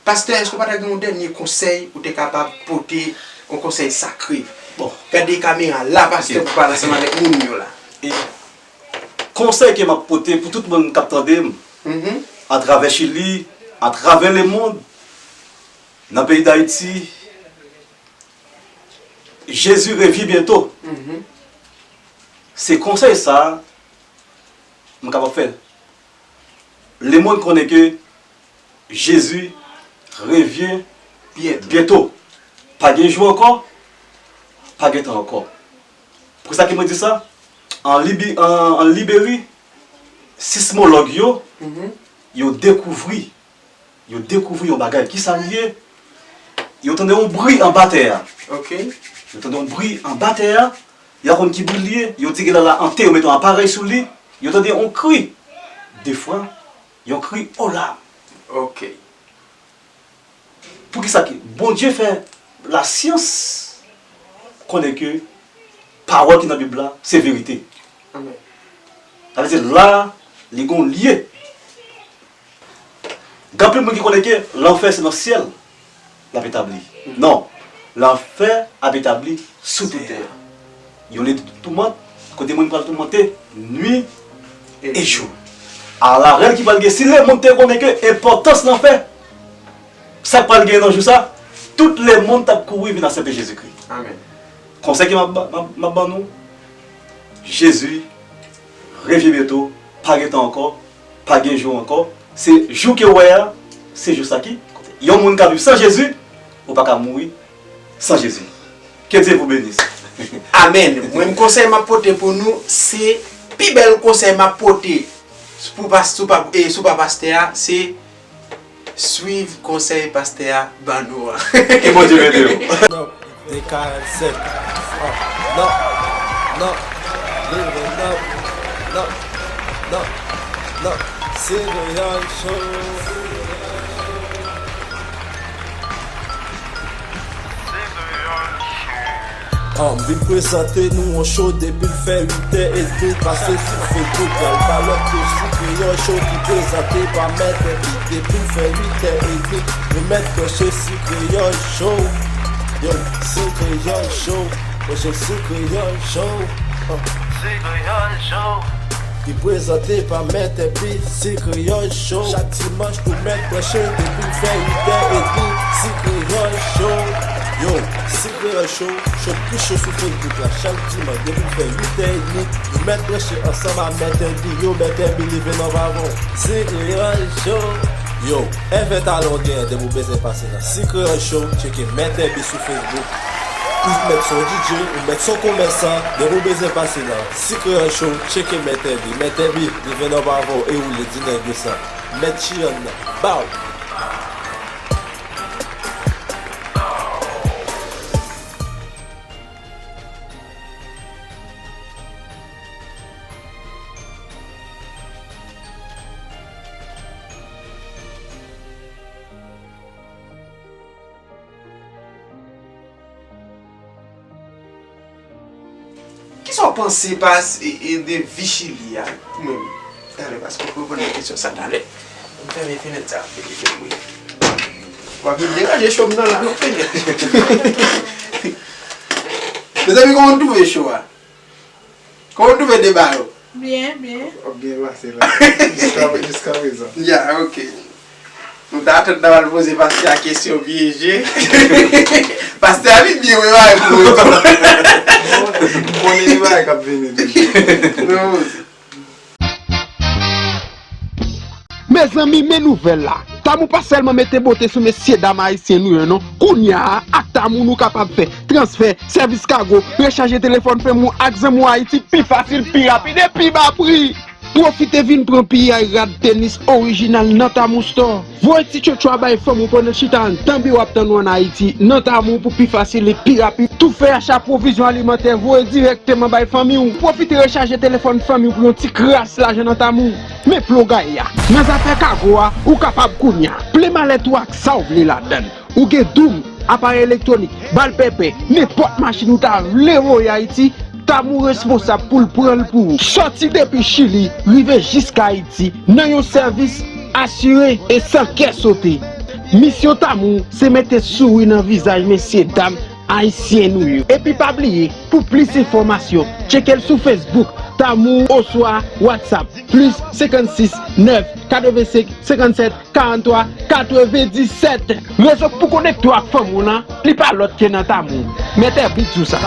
Pastè, èske w pa ta gen yon dènye konsèy ou te kapab pote, yon konsèy sakre? Bon. Gade kamera la, pastè, pou pale ansanm avèk moun yo la. E konsèy ke m ap pote pou tout moun k ap tande m, atravè Chili, atravè lemonn, nan peyi Dayiti, Jezi revyen byento. Se konsèy sa a m kapab fè. Lemonn konnen ke Jezi revyen byento. Pa gen jou ankò, pa gen tan ankò. Poukisa ke mwen di sa? An Libi, an, an Liberi, sismològ yo, yo dekouvri, yo dekouvri yon bagay. Kisa l ye? Yo tande yon bri anba tè a. Ok. Yo tande yon bri anba tè a. Yo pa konn ki bri l ye. Yo di gen la, la ante, yo mete yon aparèy sou li. Yo tande yon kri. Defwa, yon kri, "Ola!" Ok. Poukisa ke Bondye fè lasyans konnen ke pawòl ki nan Bib la se verite? Amèn. Sa vle di la, li gon lye. Gen anpil moun ki konnen ke lanfè se nan syèl l ap etabli. Non, lanfè ap etabli sou tè a. Yon lye de toumant, kote moun pral toumante nwi e jou. A la rèl ki pral gen, si lemonn te konnen ke enpòtans lanfè, sa k pral gen nan jou sa, tout lemonn t ap kouri vin aksepte Jezikri. Amèn. Konsèy ke m ap ba, m ap, m ap ban nou, Jezi revyen byento, pa gen tan ankò, pa gen jou ankò. Se jou ke w wè a, se jou sa ki, yon moun ka viv san Jezi, ou pa ka mouri san Jezi. Que Dieu vous bénisse. Amèn. Mwen, konsèy m ap pote pou nou, se pi bèl konsèy m ap pote pou pas-, sou pa, e, sou pa pastè a, se swiv konsèy pastè a ban nou an. Ke Bondye beni w. Nan de karannsenk. Ah, non, non, non, non, non, non, non. Se Kreyòl Show. An, m vin prezante nou yon show depi l fè uit è edmi l pase sou Facebook. Pral ba lòt yo sou Kreyòl Show ki prezante pa Mèt Epi. Depi l fè uit è edmi, nou mèt branche sou Kreyòl Show. Yo, sou Kreyòl Show, branche sou Kreyòl Show. An. Sou Kreyòl Show. Li prezante pa Mèt Epi, se Kreyòl Show. Chak dimanch, nou mèt branche depi l fè uit è edmi, se Kreyòl Show. Yo, se Kreyòl Show, show pi cho sou Facebook la. Chak dimanch, depi l fè uit è edmi, nou mèt branche ansanm a Mèt Epi. Yo, Mèt Epi, leve nan bavon. Se Kreyòl Show. Yo, event a la w genyen, depi w bezwen pase nan Se Kreyòl Show, tcheke Mèt Epi sou Facebook. Ou mèt se yon D J, ou mèt se yon komèsan, depi w bezwen pase nan Se Kreyòl Show, tcheke Mèt Epi. Mèt Epi, li vin anba avè w e ou lè di nèg yo sa. Mèt Chiyann nan, baw! Sa w panse pa, e, e, de vi Chili a, ou menm? Talè, paske w reponn nan kesyon sa talè. M fèmen fenèt sa, fini fè bri. W ap vin deranje cho m nan la, non, fenèt. Mezanmi, kòman w twouve cho a? Kòman w twouve deba yo? Byen, byen. W ap byen pase la. Jiska, jiska prezan. Ya, ok. Nou ta atann n ta pral poze pastè a kesyon pyeje. Pastè a vin byen prepare pou nou. M konnen li bagay k ap vini toujou. Nou poze. Mezanmi, men nouvèl la. Tamou pa sèlman mete bote sou mesye dam ayisyen nou yo non. Kounye a, ak Tamou nou kapab fè transfè, sèvis kago, rechaje telefòn fanmi w ak zanmi w Ayiti pi fasil, pi rapid e pi ba pri. Pwofite vin pran piyay rad tenis orijinal nan Tamou Store. Voye ti tchotcho a bay fanmi w pandan l chita anndan biwo ap tann ou ann Ayiti nan Tamou pou pi fasil e pi rapid. Tou fè acha pwovizyon alimantè, voye dirèkteman bay fanmi w. Pwofite rechaje telefòn fanmi w pou yon ti kras lajan nan Tamou. Men plo gaye a. Nan zafè kago a, ou kapab kounye a. Plen malèt ou ak sa w vle ladan l. Ou gen doum, aparèy elektwonik, bal pèpè, nenpòt machin ou ta vle voye Ayiti, Tamou responsab pou l pran l pou ou. Sòti depi Chili, rive jiska Ayiti, nan yon sèvis asire e san kè sote. Misyon Tamou se mete souri nan vizaj mesye dam ayisyen nou yo. Epi pa bliye, pou plis enfòmasyon, tcheke l sou Facebook, Tamou oswa WhatsApp, plis senkannsis nèf katrevensenk senkannsèt karanntwa katrevendiset. Rezon pou konekte w ak fanmi w lan, li pa lòt ke nan Tamou. Mete bit sou sa.